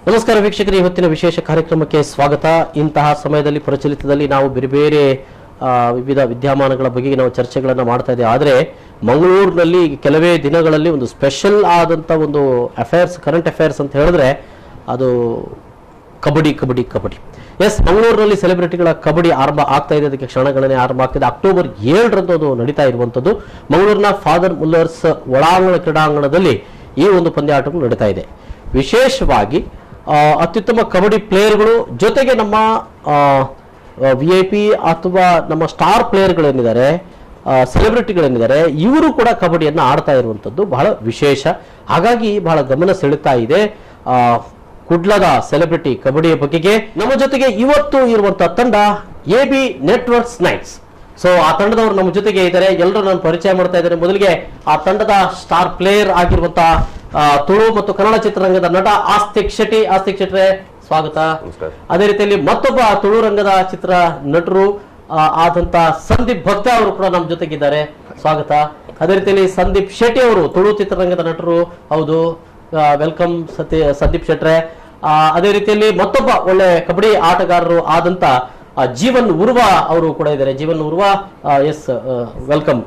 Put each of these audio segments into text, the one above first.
ನಮಸ್ಕಾರ ವೀಕ್ಷಕರೇ, ಇವತ್ತಿನ ವಿಶೇಷ ಕಾರ್ಯಕ್ರಮಕ್ಕೆ ಸ್ವಾಗತ. ಇಂತಹ ಸಮಯದಲ್ಲಿ ಪ್ರಚಲಿತದಲ್ಲಿ ನಾವು ಬೇರೆ ಬೇರೆ ವಿವಿಧ ವಿದ್ಯಮಾನಗಳ ಬಗ್ಗೆ ನಾವು ಚರ್ಚೆಗಳನ್ನು ಮಾಡ್ತಾ ಇದ್ದೇವೆ. ಆದರೆ ಮಂಗಳೂರಿನಲ್ಲಿ ಕೆಲವೇ ದಿನಗಳಲ್ಲಿ ಒಂದು ಸ್ಪೆಷಲ್ ಆದಂಥ ಒಂದು affairs, current affairs ಅಂತ ಹೇಳಿದ್ರೆ ಅದು ಕಬಡ್ಡಿ, ಕಬಡ್ಡಿ, ಕಬಡ್ಡಿ. ಎಸ್, ಮಂಗಳೂರಿನಲ್ಲಿ ಸೆಲೆಬ್ರಿಟಿಗಳ ಕಬಡ್ಡಿ ಆರಂಭ ಆಗ್ತಾ ಇದೆ. ಅದಕ್ಕೆ ಕ್ಷಣಗಣನೆ ಆರಂಭ ಆಗ್ತಿದೆ. ಅಕ್ಟೋಬರ್ 7ರಂದು ಅದು ನಡೀತಾ ಇರುವಂಥದ್ದು. ಮಂಗಳೂರಿನ ಫಾದರ್ ಮುಲ್ಲರ್ಸ್ ಒಳಾಂಗಣ ಕ್ರೀಡಾಂಗಣದಲ್ಲಿ ಈ ಒಂದು ಪಂದ್ಯಾಟಗಳು ನಡೀತಾ ಇದೆ. ವಿಶೇಷವಾಗಿ ಅತ್ಯುತ್ತಮ ಕಬಡ್ಡಿ ಪ್ಲೇಯರ್ಗಳು ಜೊತೆಗೆ ನಮ್ಮ ವಿಐಪಿ ಅಥವಾ ನಮ್ಮ ಸ್ಟಾರ್ ಪ್ಲೇಯರ್ಗಳೇನಿದ್ದಾರೆ, ಸೆಲೆಬ್ರಿಟಿಗಳೇನಿದ್ದಾರೆ, ಇವರು ಕೂಡ ಕಬಡ್ಡಿಯನ್ನು ಆಡ್ತಾ ಇರುವಂಥದ್ದು ಬಹಳ ವಿಶೇಷ. ಹಾಗಾಗಿ ಬಹಳ ಗಮನ ಸೆಳೀತಾ ಇದೆ ಕುಡ್ಲದ ಸೆಲೆಬ್ರಿಟಿ ಕಬಡ್ಡಿಯ ಬಗೆಗೆ. ನಮ್ಮ ಜೊತೆಗೆ ಇವತ್ತು ಇರುವಂತಹ ತಂಡ AB networks knights. So ಆ ತಂಡದವರು ನಮ್ಮ ಜೊತೆಗೆ ಇದ್ದಾರೆ. ಎಲ್ಲರೂ ನಾನು ಪರಿಚಯ ಮಾಡ್ತಾ ಇದ್ದೇನೆ. ಮೊದಲಿಗೆ ಆ ತಂಡದ ಸ್ಟಾರ್ ಪ್ಲೇಯರ್ ಆಗಿರುವಂತಹ ತುಳು ಮತ್ತು ಕನ್ನಡ ಚಿತ್ರರಂಗದ ನಟ ಆಸ್ತಿಕ್ ಶೆಟ್ಟಿ. ಆಸ್ತಿಕ್ ಶೆಟ್ರೆ, ಸ್ವಾಗತ. ನಮಸ್ಕಾರ. ಅದೇ ರೀತಿಯಲ್ಲಿ ಮತ್ತೊಬ್ಬ ತುಳು ರಂಗದ ಚಿತ್ರ ನಟರು ಆದಂತ ಸಂದೀಪ್ ಭಕ್ತ ಅವರು ಕೂಡ ನಮ್ಮ ಜೊತೆಗಿದ್ದಾರೆ, ಸ್ವಾಗತ. ಅದೇ ರೀತಿಯಲ್ಲಿ ಸಂದೀಪ್ ಶೆಟ್ಟಿ ಅವರು ತುಳು ಚಿತ್ರರಂಗದ ನಟರು, ಹೌದು, welcome Sandeep ಶೆಟ್ರೆ. ಅದೇ ರೀತಿಯಲ್ಲಿ ಮತ್ತೊಬ್ಬ ಒಳ್ಳೆ ಕಬಡ್ಡಿ ಆಟಗಾರರು ಆದಂತ ಜೀವನ್ ಉರ್ವ ಅವರು ಕೂಡ ಇದ್ದಾರೆ. Jeevan Urwa, S, welcome.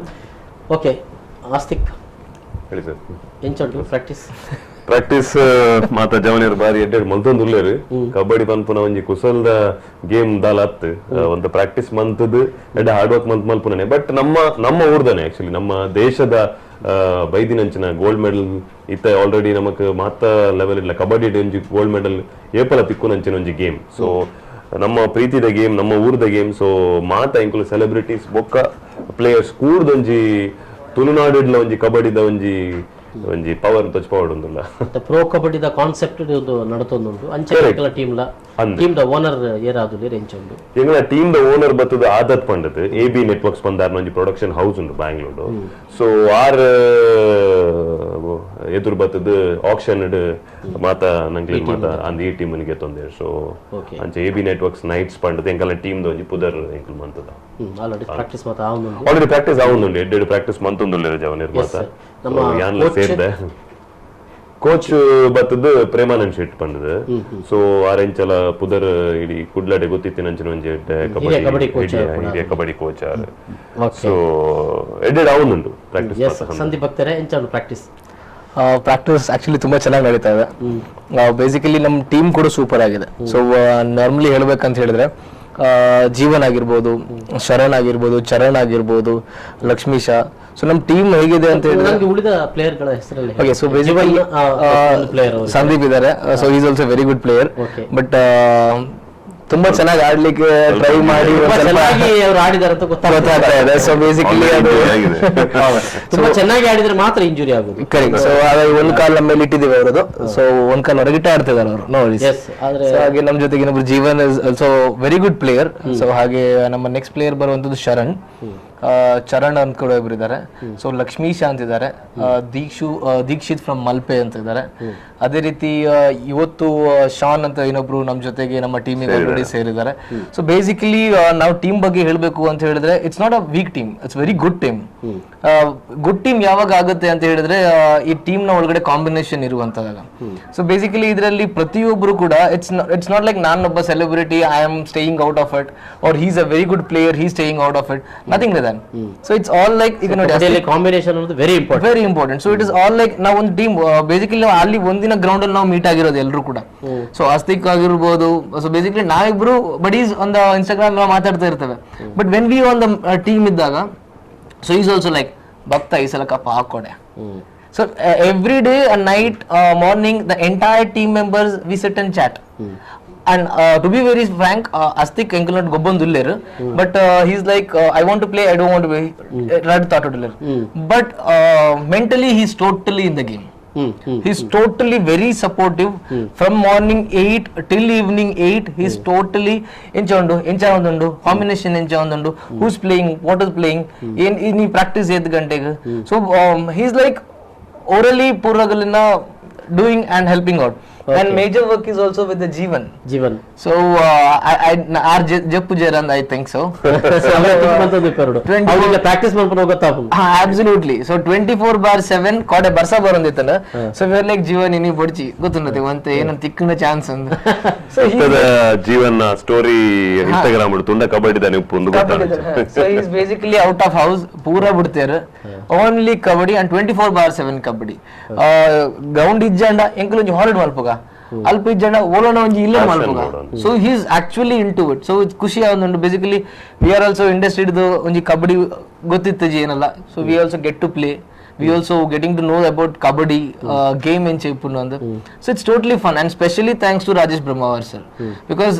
Okay Astik, ಹೇಳಿ ಸರ್. ಎಂಚುಂಡು ಪ್ರಾಕ್ಟೀಸ್? ಪ್ರಾಕ್ಟೀಸ್ ಮಾತ ಜವನಿಯರ್ ಬಾರಿ ಎಡ್ಡೆಡ್ ಮಲ್ತೊಂದು ಉಲ್ಲೇರು. ಕಬಡ್ಡಿ ಪನ್ಪುನ ಒಂಜಿ ಕುಸಲ್ದ ಗೇಮ್ ದಾಲ ಅತ್ತು. ಒಂದು ಪ್ರಾಕ್ಟೀಸ್ ಮಂತದ್ ಎಡ್ಡೆ ಹಾರ್ಡ್ ವರ್ಕ್ ಮಂತ್ ಮಲ್ಪುನನೆ. ಬಟ್ ನಮ್ಮ ನಮ್ಮ ಊರ್ದನೆ ಆಕ್ಚುಲಿ ನಮ್ಮ ದೇಶದ ಬೈದಿನಂಚಿನ ಗೋಲ್ಡ್ ಮೆಡಲ್ ಇತ್ತ ಆಲ್ರೆಡಿ ನಮಕ್ ಮಾತ ಲೆವೆಲ್ ಇಲ್ಲ. ಕಬಡ್ಡಿ ಒಂಜಿ ಗೋಲ್ಡ್ ಮೆಡಲ್ ಏಪಲ ತಿಕ್ಕುನಂಚಿನ ಒಂಜಿ ಗೇಮ್. ಸೊ ನಮ್ಮ ಪ್ರೀತಿದ ಗೇಮ್, ನಮ್ಮ ಊರ್ದ ಗೇಮ್. ಸೊ ಮಾತ ಎಂಕುಲು ಸೆಲೆಬ್ರಿಟೀಸ್ ಬೊಕ್ಕ ಪ್ಲೇಯರ್ಸ್ ಕೂಡ್ದೊಂಜಿ ತುಳುನಾಡಿಡ್ಲ ಒಂಜಿ ಕಬಡ್ಡಿದ ಒಂಜಿ ಒಂಜಿ ಪವರ್ ತೊಚ್ಪವಡ್ ಉಂದುಲ್ಲ. ಮತ್ತೆ ಪ್ರೋ ಕಬಡ್ಡಿದ ಕಾನ್ಸೆಪ್ಟ್ ಒಂದು ನಡತೊಂದುಂಡು ಅಂಚೆ ಟೀಮ್ ಲ ಅಂದ್. Team the owner ಏರಾದುಲಿ ಎಂಚುಂಡು? ಎಂಗಳ team the owner ಬತ್ತದ ಆದತ್ ಪಂಡತ್ ಎಬಿ ನೆಟ್ವರ್ಕ್ಸ್ ಬಂದಾರ್ನ ಒಂಜಿ ಪ್ರೊಡಕ್ಷನ್ ಹೌಸ್ ಉಂಡು ಬ್ಯಾಂಗ್ಳೂರ್. ಸೊ ಆರ್ ಎದುರು ಬತ್ತದ ಆಕ್ಷನ್ ಮಾತ ನಂಗ್ಲಿ ಮಾತ ಅಂದ್ ಈ ಟೀಮ್ ಗೆ ತೊಂದೆ. ಸೊ ಅಂಚೆ AB networks knights ಪಂಡತ್ ಎಂಕಲ team the ಒಂಜಿ ಪುದರ್ ಎಂಕುಲು ಮಂತದ. ಆಲ್ರೆಡಿ ಪ್ರಾಕ್ಟೀಸ್ ಮಾತ ಆವೊಂದುಂಡು? ಆಲ್ರೆಡಿ ಪ್ರಾಕ್ಟೀಸ್ ಆವೊಂದುಂಡು. ಎಡ್ಡೆಡ್ ಪ್ರಾಕ್ಟೀಸ್ ಮಂತೊಂದುಲ್ಲೆರ್ ಜವನೆರ್ ಮಾತ. ನಮ್ಮ ಯಾನ್ಲ coach? ಸೇರ್ದೆ. ಕೋಚ್ ಬತ್ತದ ಪ್ರೇಮಾನಂದ್ ಶೆಟ್ ಪಂಡದು. ಸೊ ಆರೆಂಚಲ ಪುದರ್ ಇಡೀ ಕುಡ್ಲಡೆ ಗೊತ್ತಿತ್ತಿನಂಚಿನ ಒಂಜಿ ಎಡ್ಡೆ ಹಿರಿಯ ಕಬಡ್ಡಿ coach ಕೂಡ. ಹಿರಿಯ ಕಬಡ್ಡಿ coach R. So ಎಡ್ಡೆಡ್ ಆವೊಂದುಂಡು practice. Sandeep ಭಕ್ತರೇ, ಎಂಚ practice? Practice actually ತುಂಬಾ ಚೆನ್ನಾಗಿ ನಡೀತಾ ಇದೆ. ಬೇಸಿಕಲಿ ನಮ್ಮ ಟೀಮ್ ಕೂಡ ಸೂಪರ್ ಆಗಿದೆ. ಸೊ ನಾರ್ಮಲಿ ಹೇಳ್ಬೇಕಂತ ಹೇಳಿದ್ರೆ ಜೀವನ್ ಆಗಿರ್ಬೋದು, ಶರಣ್ ಆಗಿರ್ಬೋದು, ಚರಣ್ ಆಗಿರ್ಬೋದು, ಲಕ್ಷ್ಮೀಶಾ. ಸೊ ನಮ್ಮ ಟೀಮ್ ಹೇಗಿದೆ ಅಂತ ಹೇಳಿದ್ರೆ ನನಗೆ ಉಳಿದ ಪ್ಲೇಯರ್ ಗಳ ಹೆಸರಲ್ಲಿ. Okay, so basically player Sandeep ಇದ್ದಾರೆ. So he's also very good player. But ತುಂಬಾ ಚೆನ್ನಾಗಿ ಆಡ್ಲಿಕ್ಕೆ ಟ್ರೈ ಮಾಡಿ ತುಂಬಾ ಒಂದ್ ಸ್ವಲ್ಪ ಚೆನ್ನಾಗಿ ಅವ್ರು ಆಡಿದಾರೆ ಅಂತ ಗೊತ್ತಾಗ್ತಾ ಗೊತ್ತಾಗ್ತಾ ಇದೆ. ಸೊ ಬೇಸಿಕಲಿ ಅದು ಆಗಿದೆ. ತುಂಬಾ ಚೆನ್ನಾಗಿ ಆಡಿದ್ರೆ ಮಾತ್ರ ಇಂಜುರಿ ಆಗುದು. ಕರೆಕ್ಟ್. ಸೊ ಹಾಗಾಗಿ ಒಂದ್ ಕಾಲ್ ನಮ್ಮ ಮೇಲೆ ಇಟ್ಟಿದ್ದೀವಿ ಅವರದು. ಸೊ ಒಂದ್ ಕಾಲ್ ಹೊರಗಿಟ್ಟೆ ಆಡ್ತಿದ್ದಾರೆ ಅವರು, ನೋ. ಎಸ್, ಆದ್ರೆ ಸೊ ಹಾಗೆ ನಮ್ಮ ಜೊತೆಗೆ ಇನ್ನೊಬ್ರು ಜೀವನ್ is also very good player. So ಹಾಗೆ ನಮ್ಮ ನೆಕ್ಸ್ಟ್ ಪ್ಲೇಯರ್ ಬರುವಂತದ್ದು ಶರಣ್, ಚರಣ್ ಅಂತ ಕೂಡ ಒಬ್ರು ಇದ್ದಾರೆ. ಸೊ ಲಕ್ಷ್ಮೀಶಾ ಅಂತ ಇದ್ದಾರೆ, ದೀಕ್ಷು, ದೀಕ್ಷಿತ್ ಫ್ರಮ್ ಮಲ್ಪೆ ಅಂತ ಇದ್ದಾರೆ. ಅದೇ ರೀತಿ ಇವತ್ತು ಶಾನ್ ಅಂತ ಇನ್ನೊಬ್ರು ನಮ್ಮ ಜೊತೆಗೆ ನಮ್ಮ ಟೀಮಿಗೆ ಆಲ್ರೆಡಿ ಸೇರಿದ್ದಾರೆ. ಸೊ ಬೇಸಿಕಲಿ ನಾವು ಟೀಮ್ ಬಗ್ಗೆ ಹೇಳಬೇಕು ಅಂತ ಹೇಳಿದ್ರೆ, it's not a weak team, it's very good team. Good team ಯಾವಾಗ ಆಗುತ್ತೆ ಅಂತ ಹೇಳಿದ್ರೆ, ಈ ಟೀಮ್ ನ ಒಳಗಡೆ ಕಾಂಬಿನೇಷನ್ ಇರುವಂತದಾಗ. ಸೊ ಬೇಸಿಕಲಿ ಇದರಲ್ಲಿ ಪ್ರತಿಯೊಬ್ಬರು ಕೂಡ it's not like ನಾನೊಬ್ಬ celebrity, I am staying out of it, or he's a very good player, he staying out of it, nothing like that. So it's all like ಈಗ ನೋಡಿ, combination ಅನ್ನೋದು very important. Very important. So it is all like ನಾವು ಒಂದು team. Basically ನಾವು ಅಲ್ಲಿ ಒಂದಿನ ground ಅಲ್ಲಿ ನಾವು ಮೀಟ್ ಆಗಿರೋದು ಎಲ್ಲರೂ ಕೂಡ. ಸೊ ಆಸ್ತಿಕ್ ಆಗಿರ್ಬೋದು, ಸೊ ಬೇಸಿಕಲಿ ನಾವಿಬ್ರು buddies on the Instagram ಮಾತಾಡ್ತಾ ಇರ್ತೇವೆ. But when we on the team ಇದ್ದಾಗ, so he's also like, ಭಕ್ತ, ಈ ಸಲ cup ಹಾಕೊಡೆ. So every day night, morning, the entire team members, we sit and chat. And to be very frank, Astik ಎಂಕಲ್ನಟ್ ಗೊಬ್ಬೊಂದುಲ್ಲೇರು, but he's like, "I want to play, I don't want to." ರಡ್ thought ಉಲ್ಲೇರ್, but mentally he's totally in the game. Hmm hmm He's totally very supportive. From morning 8 till evening 8, he's totally ಎಂಚ ಉಂಡು, ಎಂಚ ಒಂದುಂಡು, combination ಎಂಚ ಒಂದುಂಡು, who's playing, what is playing, ಏನ್ ನೀ practice ಏತ್ ಗಂಟೆಗೆ. So he's like orally ಪೂರ್ವಗಲಿನ doing and helping out. And major work is also with the Jeevan. Jeevan. So I R Jeppu Jeran I think so. Practice ಮಾಡ್ಕೊಂಡು ಹೋಗುತ್ತಾ? Absolutely. So 24/7 ಕೋಡೆ ಬರ್ಸಾ ಬರೋಂದಿತ್ತನ. So we are like Jeevan ಇನಿ ಬೊಡ್ಚಿ ಗೊತ್ತುಂಡತೆ ಒಂತೆ ಏನಂತ ತಿಕ್ಕನ chance ಅಂದ. So Jeevan story Instagram ತುಂಡ ಕಬಡ್ಡಿ ದಾನೆ ಉಪ್ಪು ಗೊತ್ತಾಗುತ್ತೆ. So he is basically out of house ಪೂರಾ ಬಿಡ್ತೇರು. Only kabaddi and 24/7 kabaddi. Ground ಇಜ್ಜಂಡ ಎಂಕುಲೊಂಜಿ ಹಾಲಿಡ್ ಮಲ್ಪುಗ ಅಲ್ಪ ಇಜ್ಜಂಡ ಓಲೋಣ ಒಂಜಿ ಇಲ್ಲ ಮಲ್ಪುಗ. So he is actually into it. So ಖುಷಿ ಆವೊಂದುಂಡು. Basically we are also industry ಒಂಜಿ ಕಬಡ್ಡಿ ಗೊತ್ತಿತ್ತಜಿ ಏನಲ್ಲ. So we also get to play, we also getting to know about kabaddi game ಎಂಚ ಇಪ್ಪುಂಡು ಅಂದ್. So it's totally fun and specially thanks to Rajesh Brahmavar sir, because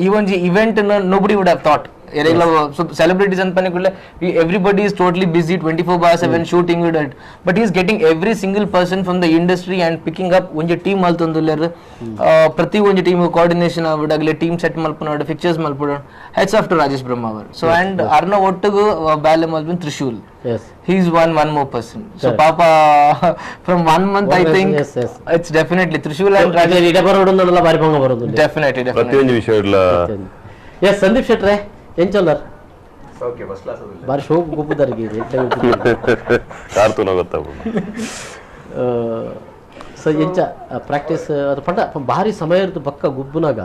ಈ ಒಂಜಿ event nobody would have thought. Celebrities and panikule everybody is totally busy 24/7 shooting it, but he is getting every single person from the industry and picking up onji team maltondulleru. Prati onji team coordination avudagle team set malpunadu, fixtures malpunadu. Hats off to Rajesh Brahmavar. So and arna ottugu bale malpun Trishul. Yes, he is one more person. So papa from 1 month I think yes, yes. It's definitely Trishul and Rajesh ida barodundalla bari bhanga barodundu. Definitely prati onji vishayadla. Yes, Sandeep Shetre ಎಂಚೊಲ್ಲರ್ okay first class ಅದಿಲ್ಲ ಬಾರಿ ಶೋಕ್ ಗೊಬ್ಬುದಾರಿಗೆ ಕಾರ್ತೂನ ಗೊತ್ತಾಪುಂಡು. ಸೊ ಎಂಚ practice ಅದು ಪಂಡ ಭಾರಿ ಸಮಯ ಇರ್ದು ಬಕ್ಕ ಗುಬ್ಬುನಾಗ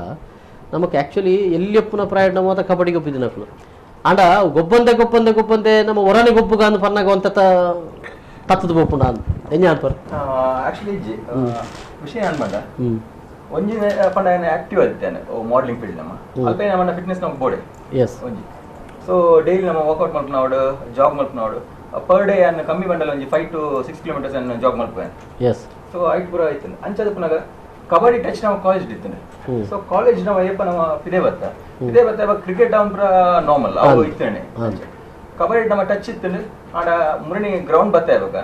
ನಮಕ್ ಆ್ಯಕ್ಚುಲಿ ಎಲ್ಲಿಯಪ್ಪನ ಪ್ರಾಯ ನಮ್ಮ ಕಬಡ್ಡಿ ಗೊಬ್ಬಿದಿನಕುಲು ಆಂಡ ಗೊಬ್ಬಂದೆ ಗೊಬ್ಬಂದೆ ಗೊಬ್ಬಂದೆ ನಮ್ಮ ಹೊರನೆ ಗೊಬ್ಬುಗ ಅಂದ್ ಪನ್ನಾಗ ಒಂತ ತತ್ತದ ಬೋಪುಂಡ ಅಂದ್ ಎಂಜ ಅನ್ಪರ್ ಆಕ್ಚುಲಿ ಇಜ್ಜಿ ವಿಷಯ ಅನ್ಬಂಡ ಒಂಜಿ ಪಂಡ ಆಕ್ಟಿವ್ ಆದಿತ್ತೇನೆ ಮಾಡಲಿಂಗ್ ಫೀಲ್ಡ್ ನಮ್ಮ ಅಲ್ಪ ನಮ್ಮ ಫಿಟ್ನೆಸ್ ನಮಗೆ ಬೋಡೆ. ಎಸ್ ಒಂಜಿ ಸೊ ಡೈಲಿ ನಮ್ಮ ವರ್ಕೌಟ್ ಮಲ್ಪನವಡು ಜಾಗ್ ಮಲ್ಪನವಡು ಪರ್ ಡೇ ಅನ್ನ ಕಮ್ಮಿ ಬಂಡಲ ಒಂಜಿ 5 to 6 kilometres ಅನ್ನ ಜಾಗ್ ಮಲ್ಪೆ. ಎಸ್ ಸೊ ಐಟ್ ಪೂರ ಆಯ್ತು ಅಂಚದ ಪುನಗ ಕಬಡ್ಡಿ ಟಚ್ ನಾವು ಕಾಲೇಜ್ ಇತ್ತೇನೆ. ಸೊ ಕಾಲೇಜ್ ನಾವು ಅಯ್ಯಪ್ಪ ನಮ್ಮ ಫಿದೆ ಬತ್ತ ಫಿದೆ ಬತ್ತ ಕ್ರಿಕೆಟ್ ಅವನ್ ಪೂರ ನಾರ್ಮಲ್ ಅವು ಇತ್ತೇನೆ ಕಬಡ್ಡಿ ನಮ್ಮ ಟಚ್ ಇತ್ತೇನೆ. ಆಡ ಮುರಣಿ ಗ್ರೌಂಡ್ ಬತ್ತ ಇವಾಗ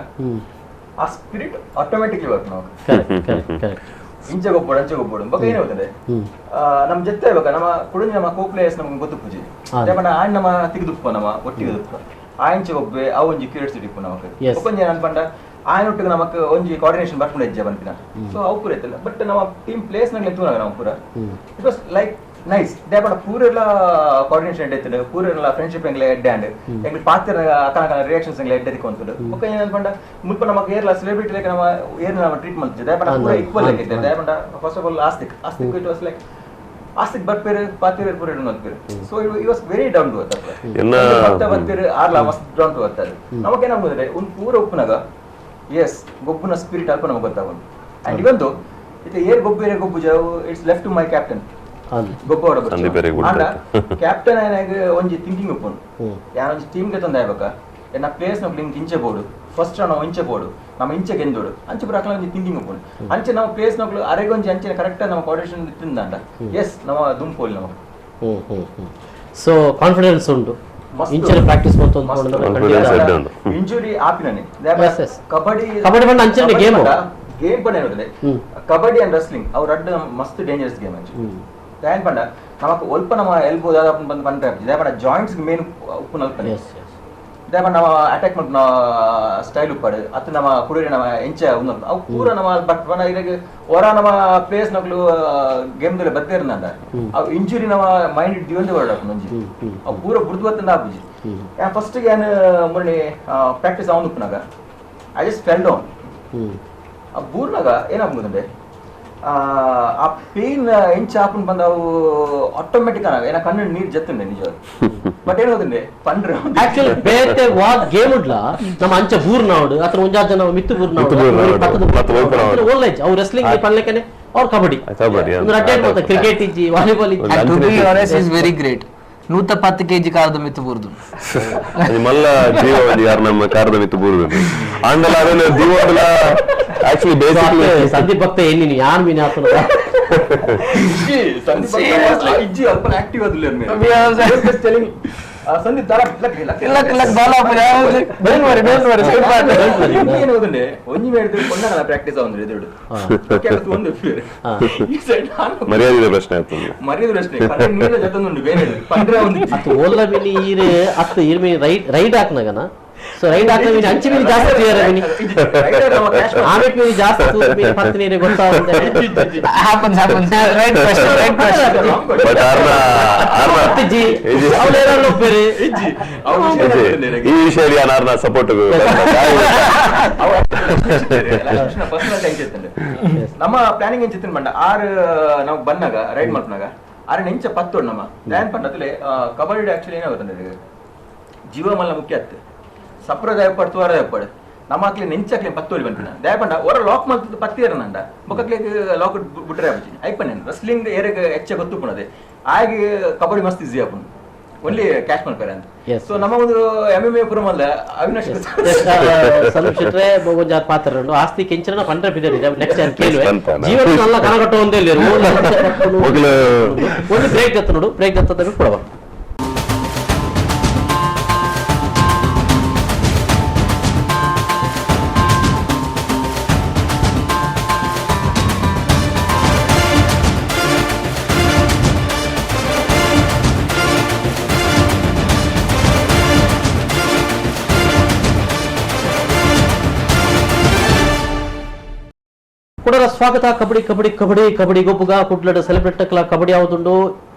ಆ spirit automatically work ನಾವು ಇಂಚ ಗೊಬ್ಬಡು ಅಂಚೆ ಗೊಬ್ಬಡು ಬೊಕ ಏನಾಗುತ್ತದೆ ನಮ್ಮ ಜೊತೆ ಇವಾಗ ನಮ್ಮ ಕುಡಿಂಜ ನಮ್ಮ ಕೋ ಪ್ಲೇಯರ್ಸ್ ನಮ್ಗೆ ಗೊತ್ತು ಪೂಜೆ ಆಯ್ ನಮ್ಮ ತಿಗಿದುಪ್ಪ ನಮ್ಮ ಒಟ್ಟಿಗೆ ದುಪ್ಪ ಆಯಿಂಚೆ ಗೊಬ್ಬೆ ಆ ಒಂಜಿ ಕ್ಯೂರಿಯಾಸಿಟಿ ಇಪ್ಪು ನಮಕ್ ಒಂಜಿ ಅನ್ಪಂಡ ಆಯನೊಟ್ಟಿಗೆ ನಮಕ್ ಒಂಜಿ ಕೋಆರ್ಡಿನೇಷನ್ ಬರ್ಕೊಂಡು ಹೆಜ್ಜೆ ಬಂಪಿನ. ಸೊ ಅವು ಪೂರ ಇತ್ತಲ್ಲ. ಬಟ್ ನಮ್ಮ ಟೀಮ್ ಪ್ಲೇಸ್ ನಂಗೆ ತೂನಾಗ ನಾವು ಪೂರ it was like nice. ದೇಪಂಡ ಪೂರೆಲ್ಲ coordination ಎಡ್ಡೆ ಇತ್ತು, ಪೂರೆಲ್ಲ ಫ್ರೆಂಡ್ಶಿಪ್ ಎಂಗ್ಲೆ ಎಡ್ಡೆ ಅಂಡ್ ಎಂಗ್ಲೆ ಪಾತ್ರ ಅಕನ ರಿಯಾಕ್ಷನ್ಸ್ ಎಂಗ್ಲೆ ಎಡ್ಡೆ ತಿಕ್ಕೊಂತುಂಡು. ಬೊಕ ಏನನ್ಪಂಡ ಮುಲ್ಪ ನಮಕ್ ಏರ್ಲ ಸೆಲೆಬ್ರಿಟಿ ಲೈಕ್ ನಮ್ಮ ಏರ್ನ ನಮ್ಮ ಟ್ರೀಟ್ ಮಲ್ತಿದ್ದೆ ದೇಪಂಡ ಪೂರ ಈಕ್ವಲ್ ಆಗಿತ್ತೆ. ದೇಪಂಡ first of all Astik Astik it was like Astik ಬರ್ಪೇರು ಪಾತಿರ ಪೂರ ಮಲ್ಪೇರು. So it was very down to earth. ಭಕ್ತ ಬರ್ತೀರು ಆರ್ಲ ಮಸ್ತ್ down to earth. ನಮಗೇನಾಗ್ಬೋದ್ರೆ ಒಂದು ಪೂರ ಉಪ್ಪುನಾಗ ಎಸ್ ಗೊಬ್ಬುನ ಸ್ಪಿರಿಟ್ ಅಲ್ಪ ನಮಗೆ ಗೊತ್ತಾಗೋದು. ಅಂಡ್ ಇವೊಂದು ಇದು ಏರ್ ಗೊಬ್ಬು ಏರ್ ಗೊಬ್ಬು ಜಾವು it's left to my captain ಗೊಬ್ಬ ಆಂಡ ಕ್ಯಾಪ್ಟನ್ ಏನಾಗ ಒಂಜಿ ಥಿಂಕಿಂಗ್ ಉಪ್ಪುಂಡು ಯಾನ್ ಒಂಜಿ ಟೀಮ್ ಗೆ ತೊಂದರೆ ಆಗ್ಬೇಕ ಎನ್ನ ಪ್ಲೇಸ್ ನಕ್ಲು ಇಂಕ್ ಇಂಚೆ ಬೋಡು ಫಸ್ಟ್ ನಾವು ಇಂಚೆ ಬೋಡು ನಮ್ಮ ಇಂಚೆ ಗೆಂದೋಡು ಅಂಚೆ ಪೂರ ಅಕ್ಲ ಒಂಜಿ ಥಿಂಕಿಂಗ್ ಉಪ್ಪುಂಡು. ಅಂಚೆ ನಾವು ಪ್ಲೇಸ್ ನಕ್ಲು ಅರೆಗೆ ಒಂಜಿ ಅಂಚೆ ಕರೆಕ್ಟ್ ನಮ್ಮ ಕೋಆರ್ಡಿನೇಷನ್ ತಿಂದಂಡ ಎಸ್ ನಮ್ಮ ದುಂಪೋಲಿ ನಮಗೆ. ಸೊ ಕಾನ್ಫಿಡೆನ್ಸ್ ಉಂಟು ಇಂಚನೆ ಪ್ರಾಕ್ಟೀಸ್ ಮಂತೊಂದು ಇಂಜುರಿ ಆಪಿನನೆ ಕಬಡ್ಡಿ ಕಬಡ್ಡಿ ಬಂಡ ಅಂಚನೆ ಗೇಮ್ ಗೇಮ್ ಪಂಡ ಏನಾಗುತ್ತದೆ ಕಬಡ್ಡಿ ಅಂಡ್ ರೆಸ್ಲಿಂಗ್ ಅವ್ರ ಅಡ್ಡ ಮಸ್ತ್ ಡೇಂಜರಸ್ ಗೇಮ್ ಅಂಚೆ. ದಾಯನ್ ಪಂಡ ನಮಕ್ ಒಲ್ಪ ನಮ್ಮ ಎಲ್ಬೋ ದಾದ ಬಂದು ಬಂದ್ರೆ ದಾಯಪಂಡ ಜಾಯಿಂಟ್ಸ್ ಮೇನ್ ಉಪ್ಪು ನಲ್ಪನೆ ದಾಯಪಂಡ ನಮ್ಮ ಅಟ್ಯಾಕ್ ಮಲ್ಪುನ ಸ್ಟೈಲ್ ಉಪ್ಪಾಡು ಅತ್ತ ನಮ್ಮ ಕುಡಿಯರೆ ನಮ್ಮ ಎಂಚ ಉಂದು ಅವು ಪೂರ ನಮ್ಮ ಬಟ್ ಪಂಡ ಇರಗ ಹೊರ ನಮ್ಮ ಪ್ಲೇಸ್ ನಕ್ಲು ಗೇಮ್ ದಲ್ಲಿ ಬತ್ತೇರ್ನಂಡ ಅವು ಇಂಜುರಿ ನಮ್ಮ ಮೈಂಡ್ ದಿವಂದೆ ಹೊರಡಾಪುಂಡು ಒಂಜಿ ಅವು ಪೂರ ಬುಡ್ದು ಬತ್ತಂದ ಆಪುಜಿ. ಫಸ್ಟ್ ಯಾನ್ ಮೊನ್ನೆ ಪ್ರಾಕ್ಟೀಸ್ ಅವನು ಉಪ್ಪುನಾಗ I just fell down. ಆ ಬೂರ್ನಾಗ ಏನಾಗ್ಬೋದಂದ್ರೆ ಆ ಪೇನ್ ಎಂಚ ಆಪುನ್ ಬಂದ ಅವು ಆಟೋಮೆಟಿಕ್ ಅನಾಗ ಏನ ಕಣ್ಣು ನೀರು ಜತ್ತುಂಡೆ ನಿಜ. ಬಟ್ ಏನಾಗುದಂಡೆ ಪಂಡ್ರೆ ಆಕ್ಚುಲಿ ಬೇತೆ ವಾ ಗೇಮ್ ಉಡ್ಲ ನಮ್ಮ ಅಂಚ ಬೂರ್ನಾವಡು ಅಥವಾ ಒಂಜಾರು ಜನ ಮಿತ್ತು ಬೂರ್ನಾವಡು ಓಲ್ಲೇಜ್ ಅವು ರೆಸ್ಲಿಂಗ್ ಪನ್ಲೆಕನೆ ಅವ್ರ ಕಬಡ್ಡಿ ಕ್ರಿಕೆಟ್ ಇಜ್ಜಿ ವಾಲಿಬಾಲ್ ಇಜ್ಜಿ. To be honest is very great. 110 kg ಕಾರದ ಮಿತ್ತು ಬೂರ್ದು ಮಲ್ಲ ಜೀವ ಒಂಜಿ ಯಾರು ನಮ್ಮ ಕಾರದ ಮಿತ್ತು ಬೂರ್ದು ಆಂಡಲ ಅದನ್ನ ಜೀವದಲ ಆಕ್ಚುಲಿ ಬೇಸಿಕಲಿ ಸಂದೀಪ್ ಭಕ್ತ ಏನಿನಿ ಯಾನ್ ಮೀನ್ ಆತನ ಸಂದೀಪ್ ಭಕ್ತ ಇಜ್ಜಿ ಅಲ್ಪ ಆಕ್ಟಿವ್ ಅದಿಲ್ಲ just telling Sandeep ದಾಲ luck luck luck luck ಬಾಲ don't worry don't worry ಏನು ಗೊತ್ತುಂಡೆ ಒಂಜಿ ಮೇಡ್ದು ಕೊಂಡನಲ ಪ್ರಾಕ್ಟೀಸ್ ಆವಂದ್ರೆ ಎದುರುಡು ಓಕೆ ಅದು ಒಂದು ಈ ಸೈಡ್ ಮರ್ಯಾದೆ ಪ್ರಶ್ನೆ ಆಯ್ತು ಮರ್ಯಾದೆ ಪ್ರಶ್ನೆ ಕಣ್ಣು ನೀರ ಜೊತೆ ಉಂಡು ಬೇರೆ ಪಂಡ್ರೆ ಒಂದು ಅತ್ತು ಓಲ್ಲ ಮಿನಿ ಈರೆ ಅತ್ತು ಈರ್ ಮೀ ರೈಡ್ ರೈಡ್ ಹಾಕ್ನಾಗನ So ride ಆಗ್ತದೆ ಮೀನು ಅಂಚಿ ಮೀನು ಜಾಸ್ತಿ ತೀರ ಮೀನು ಆಮೇಲೆ ಮೀನು ಜಾಸ್ತಿ ತೂತು ಮೀನು ಪತ್ತು ನೀರು ಗೊತ್ತಾಗುತ್ತೆ. Happens happens. Right question, right question. But ಆರ್ನ ಆರ್ನ ಜಿ ಅವ್ರು ಏನಾದ್ರು ಒಪ್ಪೇರಿ. ಈ ವಿಷಯ ಆರ್ನ ಸಪೋರ್ಟ್. ನಮ್ಮ ಪ್ಲಾನಿಂಗ್ ಎಂಚಿತ್ತಿನ ಬಂಡ ಆರು ನಾವು ಬಂದಾಗ ರೈಡ್ ಮಾಡ್ಪನಾಗ ಆರು ನೆಂಚ ಪತ್ತೋಡು ನಮ್ಮ ಪ್ಲಾನ್ ಪಂಡತ್ಲೆ ಕಬಡ್ಡಿ ಆಕ್ಚುಲಿ ಏನಾಗುತ್ತೆ ಜೀವ ಮಲ್ಲ ಮುಖ್ಯ ಆತ್ತು ಸಪ್ರ ದಯಪಾಡು ತುವಾರ ದಯಪಾಡು ನಮ್ಮ ಅಕ್ಲಿ ನೆಂಚಕ್ಲೆ ಪತ್ತೋಡಿ ಬಂಪಿನ ದಯಪಂಡ ಹೊರ ಲಾಕ್ ಮಲ್ತದ್ದು ಪತ್ತಿ ಇರನಂಡ ಬೊಕ್ಕಕ್ಲೆ ಲಾಕ್ ಬಿಟ್ರೆ ಆಪುಜಿ ಐಪನ್ ರಸ್ಲಿಂಗ್ ಏರೆಗ್ ಹೆಚ್ಚ ಗೊತ್ತು ಪುಣದೆ ಆಗಿ ಕಬಡ್ಡಿ ಮಸ್ತ್ ಈಸಿ ಆಪುಂಡು ಓನ್ಲಿ ಕ್ಯಾಶ್ ಮಲ್ಪರೆ ಅಂತ. ಸೊ ನಮ್ಮ ಒಂದು M M A ಪುರ ಮಲ್ಲ ಅವಿನಾಶ್ ಸಂದೀಪ್ ಶೆಟ್ರೆ ಒಂಜಾತ್ ಪಾತ್ರ ಉಂಡು ಆಸ್ತಿ ಕೆಂಚನ ಪಂಡ್ರೆ ಬಿದ್ದಿದೆ ನೆಕ್ಸ್ಟ್ ನಾನು ಕೇಳುವೆ ಜೀವನ ನಲ್ಲ ಕನಕಟ್ಟ ಒಂದೇ ಒಂದು ಬ್ರೇಕ್ ದತ್ತ ನೋಡು ಬ್ರೇಕ್ ದತ್ತ ಕೊಡವ ಕುಡರ ಸ್ವಾಗತ. ಕಬಡ್ಡಿ ಕಬಡ್ಡಿ ಕಬಡ್ಡಿ ಕಬಡ್ಡಿ ಗೊಬ್ಬುಗ ಕುಡ್ಲಡ್ ಸೆಲೆಬ್ರೇಟ್ ಕ್ಲಾ ಕಬಡ್ಡಿ ಯಾವುದುಂಡು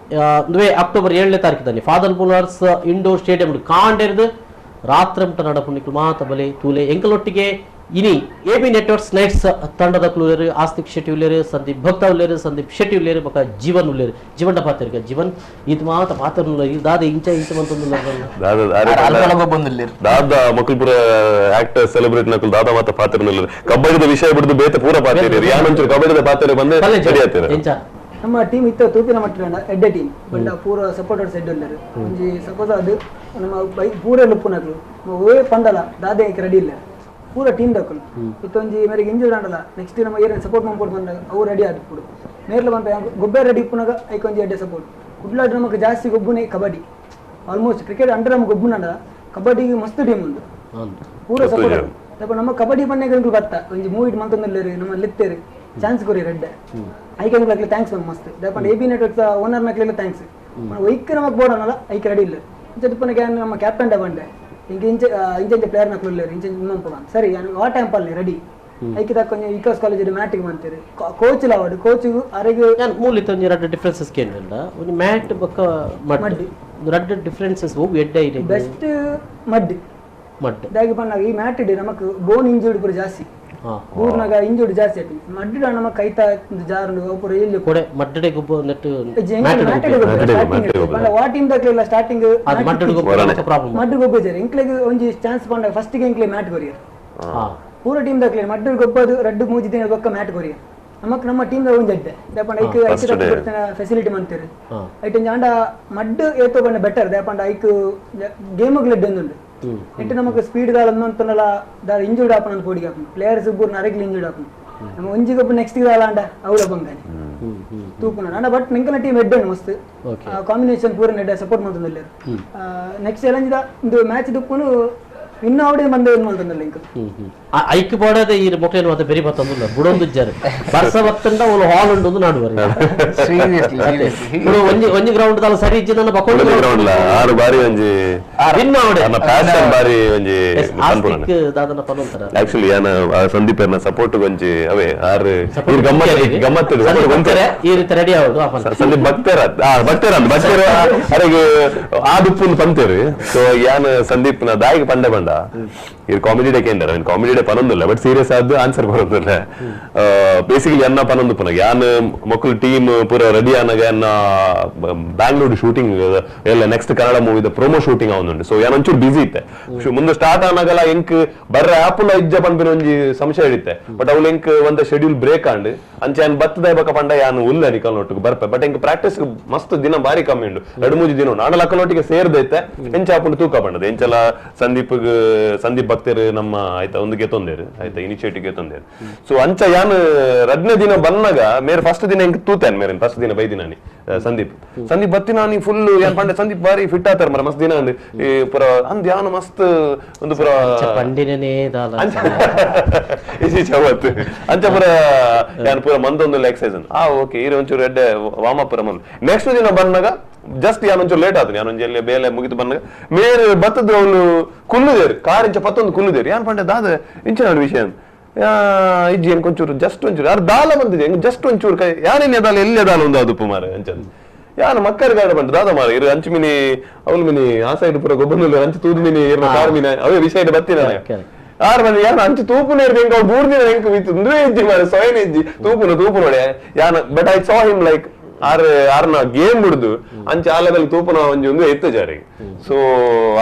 ಒಂದುವೇ ಅಕ್ಟೋಬರ್ 7ನೇ ತಾರೀಕು ಫಾದರ್ ಮುಲಾರ್ಸ್ ಇಂಡೋರ್ ಸ್ಟೇಡಿಯಂ ಕಾಂಡೇರ್ದು ರಾತ್ರಿ ಮುಟ್ಟ ನಡಪುಣಿಕುಲು ಮಾತ ಬಲೆ ತೂಲೆ ಎಂಕಲೊಟ್ಟಿಗೆ ಇನಿ A B networks knights ತಂಡದ ಕ್ಲೂಲೇರು ಆಸ್ತಿಕ್ ಶೆಟ್ಟಿ ಉಲ್ಲೇರು ಸಂದೀಪ್ ಭಕ್ತ ಉಲ್ಲೇರು ಸಂದೀಪ್ ಶೆಟ್ಟಿ ಉಲ್ಲೇರು ಬೊಕ ಜೀವನ್ ಉಲ್ಲೇರು ಜೀವನ ಪಾತ್ರ ಜೀವನ್ ಈತ ಮಾತ ಪಾತ್ರ ದಾದ ಇಂಚ ಇಂಚ ಮಂತೊಂದು ದಾದ ಮಕ್ಕಳು ಆಕ್ಟರ್ ಸೆಲೆಬ್ರೇಟ್ ನಕುಲ್ ದಾದ ಮಾತ ಪಾತ್ರ ಕಬಡ್ಡಿದ ವಿಷಯ ಬಿಡುದು ಬೇತೆ ಪೂರ ಪಾತ್ರ ಯಾನೊಂಚೂರು ಕಬಡ್ಡಿದ ಪಾತ್ರ ಬಂದು ಸರಿ ಆಯ್ತಾರೆ. ನಮ್ಮ ಟೀಮ್ ಇತ್ತ ತೂಪಿನ ಮಟ್ಟ ಎಡ್ಡೆ ಟೀಮ್ ಬಟ್ ಪೂರ ಸಪೋರ್ಟರ್ಸ್ ಎಡ್ಡೆ ಉಲ್ಲೇರು ಒಂಜಿ ಸಪೋಸ್ ಅದು ನಮ್ಮ ಬೈ ಪೂರ ಲುಪ್ಪುನಕ್ಲು ಓ ಪಂಡಲ ದಾದೆ ರೆಡಿ ಇಲ್ಲ ಪೂರ ಟೀಮ್ ದಕ್ಕಲು ಇತ್ತೊಂಜಿ ಮೇರೆಗೆ ಇಂಜೂರ್ಡ್ ಆಂಡಲ ನೆಕ್ಸ್ಟ್ ನಮ್ಮ ಏರಿಯಾ ಸಪೋರ್ಟ್ ಮಾಡ್ಕೊಂಡು ಬಂದಾಗ ಅವು ರೆಡಿ ಆದ್ಬಿಡು ನೇರ್ಲ ಬಂತ ಗೊಬ್ಬರ ರೆಡಿ ಇಪ್ಪುನಾಗ ಐಕೊಂಜಿ ಎಡ್ಡೆ ಸಪೋರ್ಟ್ ಕುಡ್ಲಾಡ್ ನಮಗೆ ಜಾಸ್ತಿ ಗೊಬ್ಬುನೇ ಕಬಡ್ಡಿ almost cricket under ನಮ್ಗೆ ಗೊಬ್ಬುನಂಡ ಕಬಡ್ಡಿಗೆ ಮಸ್ತ್ ಟೀಮ್ ಉಂಟು ಪೂರ ಸಪೋರ್ಟ್. ನಮ್ಮ ಕಬಡ್ಡಿ ಬಂದಾಗ ಬತ್ತ ಒಂಜಿ ಮೂವಿ ಮಂತೊಂದಿಲ್ಲೇರಿ ನಮ್ಮ ಲಿತ್ತೇರಿ ಚಾನ್ಸ್ ಕೊರಿ ರೆಡ್ಡೆ ಐಕೆ thanks ಮಸ್ತ್ ದಪ್ಪಂಡ A B networks owner ನಕ್ಲೆಲ್ಲ thanks ಒಯ್ಕ್ ನಮಗೆ ಬೋರ್ಡ್ ಅನ್ನಲ್ಲ ಐಕೆ ರೆಡಿ ಇಲ್ಲ ಇಂಚ ನಮ್ಮ ಕ್ಯಾಪ್ಟನ್ ಬಂಡೆ ಇಂಕ ಇಂಚ ಇಂಚ ಇಂಚ ಪ್ಲೇಯರ್ ನಕ್ಲು ಇಲ್ಲ ಇಂಚ ಇನ್ನೊಂದು ಸರಿ ಆ ಟೈಮ್ ಪಲ್ಲೆ ರೆಡಿ ಐಕೆ ತಕ್ಕ ವಿಕಾಸ್ ಕಾಲೇಜ್ ಮ್ಯಾಟಿಗೆ ಮಂತೀರಿ ಕೋಚ್ ಲಾವಡು ಕೋಚ್ ಅರೆಗೆ ಮೂಲಿತ ಒಂಜಿ ರಡ್ಡ್ ಡಿಫರೆನ್ಸಸ್ ಕೇಂದ್ರ ಒಂಜಿ ಮ್ಯಾಟ್ ಬೊಕ್ಕ ಮಡ್ಡಿ ರಡ್ಡ್ ಡಿಫರೆನ್ಸಸ್ ಒವು ಎಡ್ಡೆ ಇದೆ ಬೆಸ್ಟ್ ಮಡ್ಡಿ ಮಡ್ ದಾಗಿ ಪನ್ನಾಗ ಈ ಮ್ಯಾಟ್ ಇಡಿ ನಮಕ್ ಬೋನ್ ಇಂಜೂರ್ಡ್ ಪೂರ ಜಾಸ್ತಿ ಊರ್ನಾಗ ಇಂಜೂರ್ಡ್ ಜಾಸ್ತಿ ಆಯ್ತು ಮಡ್ಡಿ ನಮ್ಮ ಕೈತ ಜಾರು ಪೂರ ಎಲ್ಲಿ ಕೊಡೆ ಮಡ್ಡೆ ಗೊಬ್ಬ ನೆಟ್ ವಾ ಟೀಮ್ ದಕ್ಲೆಲ್ಲ ಸ್ಟಾರ್ಟಿಂಗ್ ಮಡ್ಡು ಪ್ರಾಬ್ಲಮ್ ಮಡ್ಡು ಗೊಬ್ಬ ಜರಿ ಇಂಕ್ಲೆಗ್ ಒಂಜಿ ಚಾನ್ಸ್ ಪಂಡ ಫಸ್ಟ್ ಗೆ ಇಂಕ್ಲೆ ಮ್ಯಾಟ್ ಕೊರಿಯರ್ ಪೂರ ಟೀಮ್ ದಕ್ಲೆ ಮಡ್ಡು ಗೊಬ್ಬದು ರಡ್ಡು ಮೂಜಿ ದಿನ ಬೊಕ್ಕ ಮ್ಯಾಟ್ ಕೊರಿಯರ್ ನಮಕ್ ನಮ್ಮ ಟೀಮ್ ದ ಒಂಜಿ ಅಡ್ಡೆ ದಾಪಂಡ ಐಕ್ ಐಕ್ ಕೊಡ್ತೇನೆ ಫೆಸಿಲಿಟಿ ಮಂತೇರು ಐಟ್ ಒಂಜಿ ಆಂಡ ಮಡ್ಡು ಏತೋ ಬಂಡ ಬೆಟರ್ ದಾಪಂಡ ಐಕ್ ಗೇಮ್ ಗ್ಲೆಡ್ ಉಂಡು ಇಟ್ಟು ನಮಕ್ ಸ್ಪೀಡ್ ದಾಲ ಅಂತನಲ್ಲ ದಾಲ ಇಂಜೂರ್ಡ್ ಆಪನ ಪೋಡಿಗೆ ಆಪನ ಪ್ಲೇಯರ್ಸ್ ಇಬ್ಬರು ನರಗ್ಲಿ ಇಂಜೂರ್ಡ್ ಆಪನ ನಮ್ಮ ಒಂಜಿ ಗೊಬ್ಬ ನೆಕ್ಸ್ಟ್ ದಾಲ ಅಂಡ ಅವಳ ಬಂಗಾನೆ ತೂಪುನ ಅಂಡ ಬಟ್ ನಿಂಕನ ಟೀಮ್ ಎಡ್ಡೆ ಮಸ್ತ್ ಕಾಂಬಿನೇಷನ್ ಪೂರ ಎಡ್ಡೆ ಸಪೋರ್ಟ್ ಮಾಡ್ತಂದಿಲ್ಲ ನೆಕ್ಸ್ಟ್ ಚಾಲೆಂಜ್ the ಇಂದು ಮ್ಯಾಚ್ ದುಪ್ಪುನು ಇನ್ನು ಅವಡೆ ಬಂದ ಏನು ಮಾಡ್ತಂದಿಲ್ಲ ಇಂಕ ಐಕ್ ಬೋಡದ ಈ ಮೊಕ್ಲೇನು ಮತ್ತೆ ಬೆರಿ ಬತ್ತಂದಿಲ್ಲ ಬುಡೊಂದು ಇಜ್ಜಾರು ಬರ್ಸ ಬತ್ತಂಡ ಒಂದು ಹಾಲ್ ಉಂಡು ನಾಡುವರೆ ಸೀರಿಯಸ್ಲಿ ಸೀರಿಯಸ್ಲಿ ಒಂಜಿ ಒಂಜಿ ಗ್ರೌಂಡ್ ದಾಲ ಸರಿ ಇಜ್ಜಿ ನನ್ನ ಬಕೊಂಡು ಗ್ರೌಂಡ್ ಲ ಆರು ಬಾರಿ ಒಂಜಿ ವಿನ್ ಅವಡೆ ನನ್ನ ಪ್ಯಾಷನ್ ಬಾರಿ ಒಂಜಿ ಆಸ್ತಿಕ್ ದಾದನ ಪನೊಂತರ ಆಕ್ಚುಲಿ ಯಾನ ಸಂದೀಪ್ ಅನ್ನ ಸಪೋರ್ಟ್ ಒಂಜಿ ಅವೇ ಆರು ಈ ಗಮ್ಮತ್ ಗಮ್ಮತ್ ಸಪೋರ್ಟ್ ಈ ರೀತಿ ರೆಡಿ ಆವಡು ಸಂದೀಪ್ ಭಕ್ತರ ಭಕ್ತರ ಭಕ್ತರ ಅರೆಗೆ ಆ ದುಪ್ಪುನ್ ಪಂತೇರು. ಸೊ ಯಾನ ಸಂದೀಪ್ ನ ದಾಯಿಗೆ ಪಂಡೆ ಬಂಡ ಇದು ಕಾಮಿಡಿ ಡೇ ಕೇಂದ್ರ ಕಾಮಿಡಿ ಡೇ ಪನೊಂದಿಲ್ಲ ಬಟ್ ಸೀರಿಯಸ್ ಆದ ಆನ್ಸರ್ ಬರೋದಿಲ್ಲ. ಬೇಸಿಕಲಿ ಅನ್ನ ಪನೊಂದು ಪುನಗ ಯಾನ್ ಮಕ್ಕಳು ಟೀಮ್ ಪೂರ ರೆಡಿ ಆನಾಗ ಅನ್ನ ಬ್ಯಾಂಗ್ಳೂರ್ ಶೂಟಿಂಗ್ ಎಲ್ಲ ನೆಕ್ಸ್ಟ್ ಕನ್ನಡ ಮೂವಿದ ಪ್ರೋಮೋ ಶೂಟಿಂಗ್ ಅವನುಂಟು. ಸೊ ಯಾನ್ ಒಂಚೂರು ಬಿಸಿ ಇತ್ತೆ ಮುಂದೆ ಸ್ಟಾರ್ಟ್ ಆನಾಗಲ್ಲ ಎಂಕ್ ಬರ್ರೆ ಆಪುಲ ಇಜ್ಜ ಪನ್ಪಿನ ಒಂಜಿ ಸಂಶಯ ಹಿಡಿತೆ ಬಟ್ ಅವ್ಲು ಎಂಕ್ ಒಂದ ಶೆಡ್ಯೂಲ್ ಬ್ರೇಕ್ ಆಂಡ್ ಅಂಚೆ ಯಾನ್ ಬತ್ತದ ಬಕ ಪಂಡ ಯಾನ್ ಉಲ್ಲ ನಿಕಲ್ನೊಟ್ಟಿಗೆ ಬರ್ಪೆ ಬಟ್ ಎಂಕ್ ಪ್ರಾಕ್ಟೀಸ್ ಮಸ್ತ್ ದಿನ ಬಾರಿ ಕಮ್ಮಿ ಉಂಡು ಎರಡು ಮೂಜಿ ದಿನ ಉಂಡು ಆಂಡಲ ಅಕ್ಕನೊಟ್ಟಿಗೆ ಸೇರ್ದೈತೆ ಎಂಚ ಆಪುಂಡು ತೂಕ ಪಂಡದ ಎಂಚಲ ಸಂದೀಪ್ ಸಂದೀಪ್ ಭಕ್ತರು ನಮ್ಮ ಆಯ್ತಾ ಒಂದು ಗೆತ್ತೊಂದೇರು ಆಯ್ತಾ ಇನಿಷಿಯೇಟಿವ್ ಗೆತ್ತೊಂದೇರು. ಸೊ ಅಂಚ ಯಾನ್ ರಡ್ನೇ ದಿನ ಬಂದಾಗ ಮೇರೆ ಫಸ್ಟ್ ದಿನ ಎಂಕ್ ತೂತೇನ್ ಮೇರೆ ಫಸ್ಟ್ ದಿನ ಬೈದಿನಾನಿ ಸಂದೀಪ್ ಸಂದೀಪ್ ಬತ್ತಿನಾನಿ ಫುಲ್ ಏನ್ ಪಂಡೆ ಸಂದೀಪ್ ಬಾರಿ ಫಿಟ್ ಆತಾರ ಮರ ಮಸ್ತ್ ದಿನ ಅಂದ್ ಈ ಪುರ ಅಂದ್ ಯಾನು ಮಸ್ತ್ ಒಂದು ಪುರ ಪಂಡಿನೇ ಚವತ್ ಅಂಚ ಪುರ ಯಾನ್ ಪುರ ಮಂದೊಂದು ಎಕ್ಸಸೈಸ್ ಆ ಓಕೆ ಈರ ಒಂಚೂರು ಎಡ್ಡೆ ವಾಮಪ್ ಪುರ ಮಂದ್ ನೆಕ್ಸ್ಟ್ ದಿನ ಬಂದಾಗ ಜಸ್ಟ್ ಯಾನೊಂಚೂರು ಲೇಟ್ ಆತು, ಯಾನೊಂಜಿ ಎಲ್ಲಿ ಬೇಲೆ ಮುಗಿದು ಬಂದಾಗ ಮೇರೆ ಬತ್ತದ ಅವನು ಕುಲ್ಲುದೇರು ಕಾರ್ ಇಂಚ ಪತ್ತೊಂದು ಕುಲ್ಲುದೇರು. ಯಾನ್ ಪಂಡೆ ದಾದ ಇಂಚಿನ ವಿಷಯ ಇಜ್ಜಿ ಏನ್ ಕೊಂಚೂರು ಜಸ್ಟ್ ಒಂಚೂರು ಯಾರು ದಾಲ ಬಂದಿದೆ ಜಸ್ಟ್ ಒಂಚೂರು ಕೈ ಯಾನೇನೆ ದಾಲ ಎಲ್ಲೇ ದಾಲ ಒಂದು ಅದು ಮಾರೆ ಅಂಚನ್ ಯಾನು ಮಕ್ಕಳ ಗಾಡ ಬಂತು ದಾದ ಮಾರ ಇರು ಅಂಚು ಮಿನಿ ಅವಳು ಮಿನಿ ಆ ಸೈಡ್ ಪೂರ ಗೊಬ್ಬರ ಅಂಚು ತೂದು ಮಿನಿ ಇರ್ನ ಕಾರ್ ಮಿನಿ ಅವೇ ವಿಷಯ ಬತ್ತಿನ ಯಾರು ಬಂದು ಯಾರು ಅಂಚು ತೂಪು ನೇರ್ದು ಹೆಂಗ ಅವ್ರು ಬೂರ್ದಿನ ಹೆಂಗ್ ಒಂದೇ ಇಜ್ಜಿ ಮಾರೆ ಸೊಯನ್ ಇಜ್ಜಿ ತೂಪುನ ತೂಪು ನೋಡಿ ಯಾನ. But I saw him like are ಆರ್ನ ಗೇಮ್ ಬಿಡುದು ಅಂಚೆ ಆ ಲೆವೆಲ್ ತೂಪುನ ಒಂಜಿ ಒಂದು ಎತ್ತು ಜಾರಿಗೆ. ಸೊ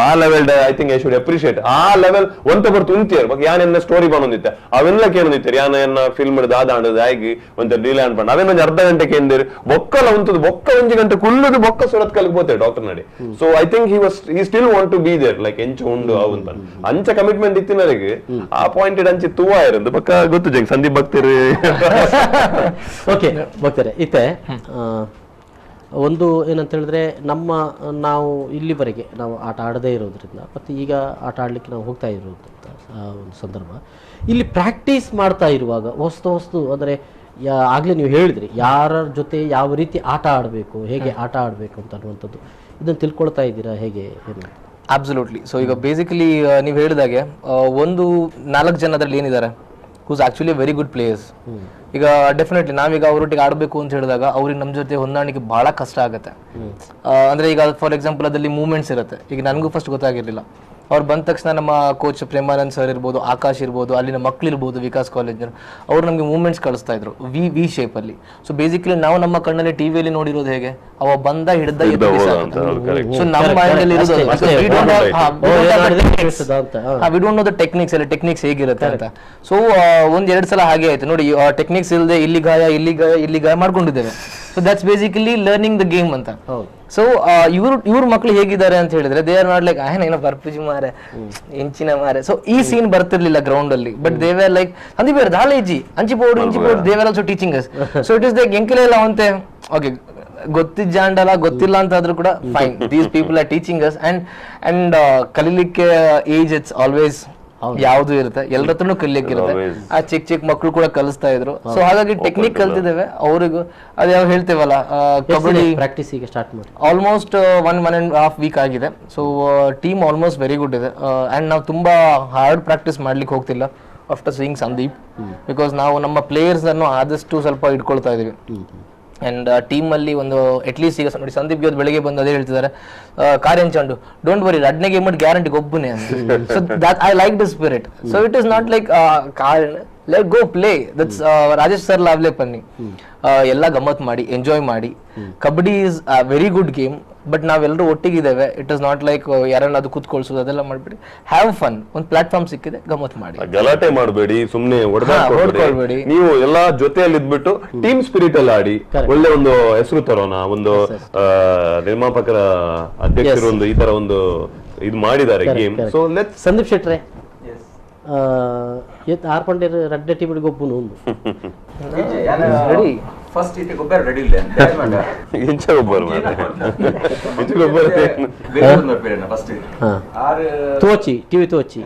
ಆ level I think I should appreciate ಆ ಲೆವೆಲ್ ಒಂತ ಬರ್ತು ಉಂತಿಯರ್ ಬಟ್ ಯಾನ್ ಎನ್ನ ಸ್ಟೋರಿ ಬಂದಿತ್ತೆ ಅವೆಲ್ಲ ಕೇನೊಂದಿತ್ತಾರೆ ಯಾನ ಎನ್ನ ಫಿಲ್ಮ್ ದಾದ ಆಂಡದ ಆಗಿ ಒಂತ ಡೀಲ್ ಆಂಡ್ ಪಂಡ ಅವೇನೊಂದು ಅರ್ಧ ಗಂಟೆ ಕೇಂದಿರು ಬೊಕ್ಕಲ ಉಂತದು ಬೊಕ್ಕ ಒಂಜಿ ಗಂಟೆ ಕುಲ್ಲುದು ಬೊಕ್ಕ ಸುರತ್ ಕಲ್ಗೆ ಪೋತೆ ಡಾಕ್ಟರ್ ನಡಿ. So I think he was he still want to be there like ಎಂಚ ಉಂಡು ಅವು ಅಂಚ ಕಮಿಟ್ಮೆಂಟ್ ಇತ್ತಿನವರೆಗೆ ಆ ಪಾಯಿಂಟೆಡ್ ಅಂಚೆ ತೂವ ಇರಂದು ಬೊಕ್ಕ ಗೊತ್ತು ಜಗ್ ಸಂದೀಪ್ ಭಕ್ತರು. ಓಕೆ ಭಕ್ತರೆ ಇತ್ತೆ ಒಂದು ಏನಂತ ಹೇಳಿದ್ರೆ ನಮ್ಮ ನಾವು ಇಲ್ಲಿವರೆಗೆ ನಾವು ಆಟ ಆಡದೇ ಇರೋದ್ರಿಂದ ಮತ್ತು ಈಗ ಆಟ ಆಡಲಿಕ್ಕೆ ನಾವು ಹೋಗ್ತಾ ಇರೋದ್ರಿಂದ ಒಂದು ಸಂದರ್ಭ ಇಲ್ಲಿ ಪ್ರಾಕ್ಟೀಸ್ ಮಾಡ್ತಾ ಇರುವಾಗ ಹೊಸ್ತು ಹೊಸ್ತು ಅಂದರೆ ಆಗಲೇ ನೀವು ಹೇಳಿದ್ರಿ ಯಾರ ಜೊತೆ ಯಾವ ರೀತಿ ಆಟ ಆಡಬೇಕು ಹೇಗೆ ಆಟ ಆಡಬೇಕು ಅಂತ ಅನ್ನುವಂಥದ್ದು ಇದನ್ನು ತಿಳ್ಕೊಳ್ತಾ ಇದ್ದೀರಾ ಹೇಗೆ ಏನು? ಅಬ್ಸಲ್ಯೂಟ್ಲಿ. ಸೊ ಈಗ ಬೇಸಿಕಲಿ ನೀವು ಹೇಳಿದಾಗೆ ಒಂದು 4 ಜನದಲ್ಲಿ ಏನಿದ್ದಾರೆ who's actually very good players. ಈಗ ಡೆಫಿನೆಟ್ಲಿ ನಾವೀಗ ಅವರೊಟ್ಟಿಗೆ ಆಡಬೇಕು ಅಂತ ಹೇಳಿದಾಗ ಅವ್ರಿಗೆ ನಮ್ಮ ಜೊತೆ ಹೊಂದಾಣಿಕೆ ಬಹಳ ಕಷ್ಟ ಆಗುತ್ತೆ. ಅಂದ್ರೆ ಈಗ ಫಾರ್ ಎಕ್ಸಾಂಪಲ್ ಅದರಲ್ಲಿ ಮೂವ್ಮೆಂಟ್ಸ್ ಇರುತ್ತೆ. ಈಗ ನನಗೂ ಫಸ್ಟ್ ಗೊತ್ತಾಗಿರಲಿಲ್ಲ. ಅವ್ರು ಬಂದ ತಕ್ಷಣ ನಮ್ಮ ಕೋಚ್ ಪ್ರೇಮಾನಂದ್ ಸರ್ ಇರ್ಬೋದು, ಆಕಾಶ್ ಇರ್ಬೋದು, ಅಲ್ಲಿನ ಮಕ್ಳು ಇರ್ಬೋದು, ವಿಕಾಸ್ ಕಾಲೇಜ್ನವರು, ಅವ್ರು ನಮಗೆ ಮೂವ್ಮೆಂಟ್ಸ್ ಕಳಿಸ್ತಾ ಇದ್ರು ವಿ ವಿ ಶೇಪಲ್ಲಿ. ಸೊ ಬೇಸಿಕಲಿ ನಾವು ನಮ್ಮ ಕಣ್ಣಲ್ಲಿ ಟಿವಿಯಲ್ಲಿ ನೋಡಿರೋದು ಹೇಗೆ, ಅವ ಬಂದ ಹಿಡ್ದ ಸೊ ನಮ್ಮ ಮೈಂಡಲ್ಲಿ ಇರೋದು we don't know the techniques ಅಲ್ಲಿ ಟೆಕ್ನಿಕ್ಸ್ ಹೇಗಿರುತ್ತೆ ಅಂತ. ಸೊ ಒಂದ್ 2 ಸಲ ಹಾಗೆ ಆಯ್ತು ನೋಡಿ, ಟೆಕ್ನಿಕ್ಸ್ ಇಲ್ಲದೆ ಇಲ್ಲಿ ಗಾಯ ಇಲ್ಲಿ ಗಾಯ ಇಲ್ಲಿ ಗಾಯ ಮಾಡ್ಕೊಂಡಿದ್ದೇವೆ. So that's basically learning the game ಅಂತ. ಸೊ ಇವ್ರ ಮಕ್ಳು ಹೇಗಿದ್ದಾರೆ ಅಂತ ಹೇಳಿದ್ರೆ they are not like ಏನೋ ಬರ್ಪುಜಿ ಮಾರೆ ಇಂಚಿನ ಮಾರೆ. ಸೊ ಈ ಸೀನ್ ಬರ್ತಿರ್ಲಿಲ್ಲ ಗ್ರೌಂಡ್ ಅಲ್ಲಿ. But they were like Sandeep ದಾಲ ಇಜ್ಜಿ ಅಂಚಿ ಪೋಡು ಇಂಚಿ ಪೋಡು, they were also teaching us. So it is like ಎಂಕಲೆ ಎಲ್ಲ ಅಂತೆ ಓಕೆ ಗೊತ್ತಿಜ್ಜಾಂಡಲ್ಲ ಗೊತ್ತಿಲ್ಲ ಅಂತ ಆದ್ರೂ ಕೂಡ fine, these people are teaching us. And and ಕಲೀಲಿಕ್ಕೆ age it's always ಯಾವ್ದು ಇರುತ್ತೆ, ಎಲ್ಲರ ಹತ್ರನೂ ಕಲಿಯಕ್ಕೆ ಇರುತ್ತೆ. ಆ ಚಿಕ್ಕ ಚಿಕ್ಕ ಮಕ್ಕಳು ಕೂಡ ಕಲಿಸ್ತಾ ಇದ್ರು. ಸೊ ಹಾಗಾಗಿ ಟೆಕ್ನಿಕ್ ಕಲ್ತಿದ್ದೇವೆ ಅವ್ರಿಗೂ. ಅದ್ ಯಾವ ಹೇಳ್ತೇವಲ್ಲ ಕಬಡ್ಡಿ ಪ್ರಾಕ್ಟೀಸ್ ಈಗ ಸ್ಟಾರ್ಟ್ ಮಾಡಿ ಆಲ್ಮೋಸ್ಟ್ 1.5 ವೀಕ್ ಆಗಿದೆ. So team almost very good ಇದೆ. ಅಂಡ್ ನಾವು ತುಂಬಾ ಹಾರ್ಡ್ ಪ್ರಾಕ್ಟೀಸ್ ಮಾಡ್ಲಿಕ್ಕೆ ಹೋಗ್ತಿಲ್ಲ ಆಫ್ಟರ್ ಸೀಯಿಂಗ್ ಸಂದೀಪ್, because ನಾವು ನಮ್ಮ ಪ್ಲೇಯರ್ಸ್ ಅನ್ನು ಆದಷ್ಟು ಸ್ವಲ್ಪ ಇಟ್ಕೊಳ್ತಾ ಇದೀವಿ. ಆ್ಯಂಡ್ ಟೀಮಲ್ಲಿ ಒಂದು ಅಟ್ಲೀಸ್ಟ್ ಈಗ ನೋಡಿ ಸಂದೀಪ್ ಇವತ್ತು ಬೆಳಗ್ಗೆ ಬಂದು ಅದೇ ಹೇಳ್ತಿದ್ದಾರೆ, ಕಾರ್ಯಂಚಂಡು don't worry ಎರಡನೇ ಗೇಮ್ ಗ್ಯಾರಂಟಿ ಒಬ್ಬನೇ. So that I like the spirit. So it is not like car let go play that's Rajesh sir ಲಾವ್ಲೆ ಪನ್ನಿ ಎಲ್ಲ ಗಮ್ಮತ್ ಮಾಡಿ ಎಂಜಾಯ್ ಮಾಡಿ. Kabaddi is a very good game, but ನಾವೆಲ್ಲರೂ ಒಟ್ಟಿಗಿದ್ದೇವೆ. It is not like ಯಾರನ್ನಾದ್ರು ಕೂತ್ಕೊಳ್ಸೋದು ಅದೆಲ್ಲ ಮಾಡ್ಬಿಡಿ, have fun. ಒಂದು platform ಸಿಕ್ಕಿದೆ, ಗಮ್ಮತ್ ಮಾಡಿ, ಗಲಾಟೆ ಮಾಡಬೇಡಿ, ಸುಮ್ನೆ ಹೊಡೆದಾಡ್ಕೊಳ್ಬೇಡಿ. ನೀವು ಎಲ್ಲಾ ಜೊತೆಯಲ್ಲಿ ಇದ್ಬಿಟ್ಟು ಟೀಮ್ ಸ್ಪಿರಿಟ್ ಅಲ್ಲಿ ಆಡಿ ಒಳ್ಳೆ ಒಂದು ಹೆಸರು ತರೋಣ. ಒಂದು ನಿರ್ಮಾಪಕರ ಅಧ್ಯಕ್ಷರು ಒಂದು ಈ ತರ ಒಂದು ಇದು ಮಾಡಿದ್ದಾರೆ ಗೇಮ್. ಸೊ let's Sandeep ಶೆಟ್ರೆ ಆರ್ ಪಂಡೇರ್ ರಡ್ಡೆ ಟೀಮಿಗೆ ಒಬ್ಬನು ಒಂದು ಫಸ್ಟ್ ಇತ್ತೆ ಗೊಬ್ಬರ ರೆಡಿ ಇಲ್ಲ ಇಂಚ ಗೊಬ್ಬರ ಇಂಚ ಗೊಬ್ಬರ ಫಸ್ಟ್ ಆರ್ ತೋಚಿ ಟಿವಿ ತೋಚಿ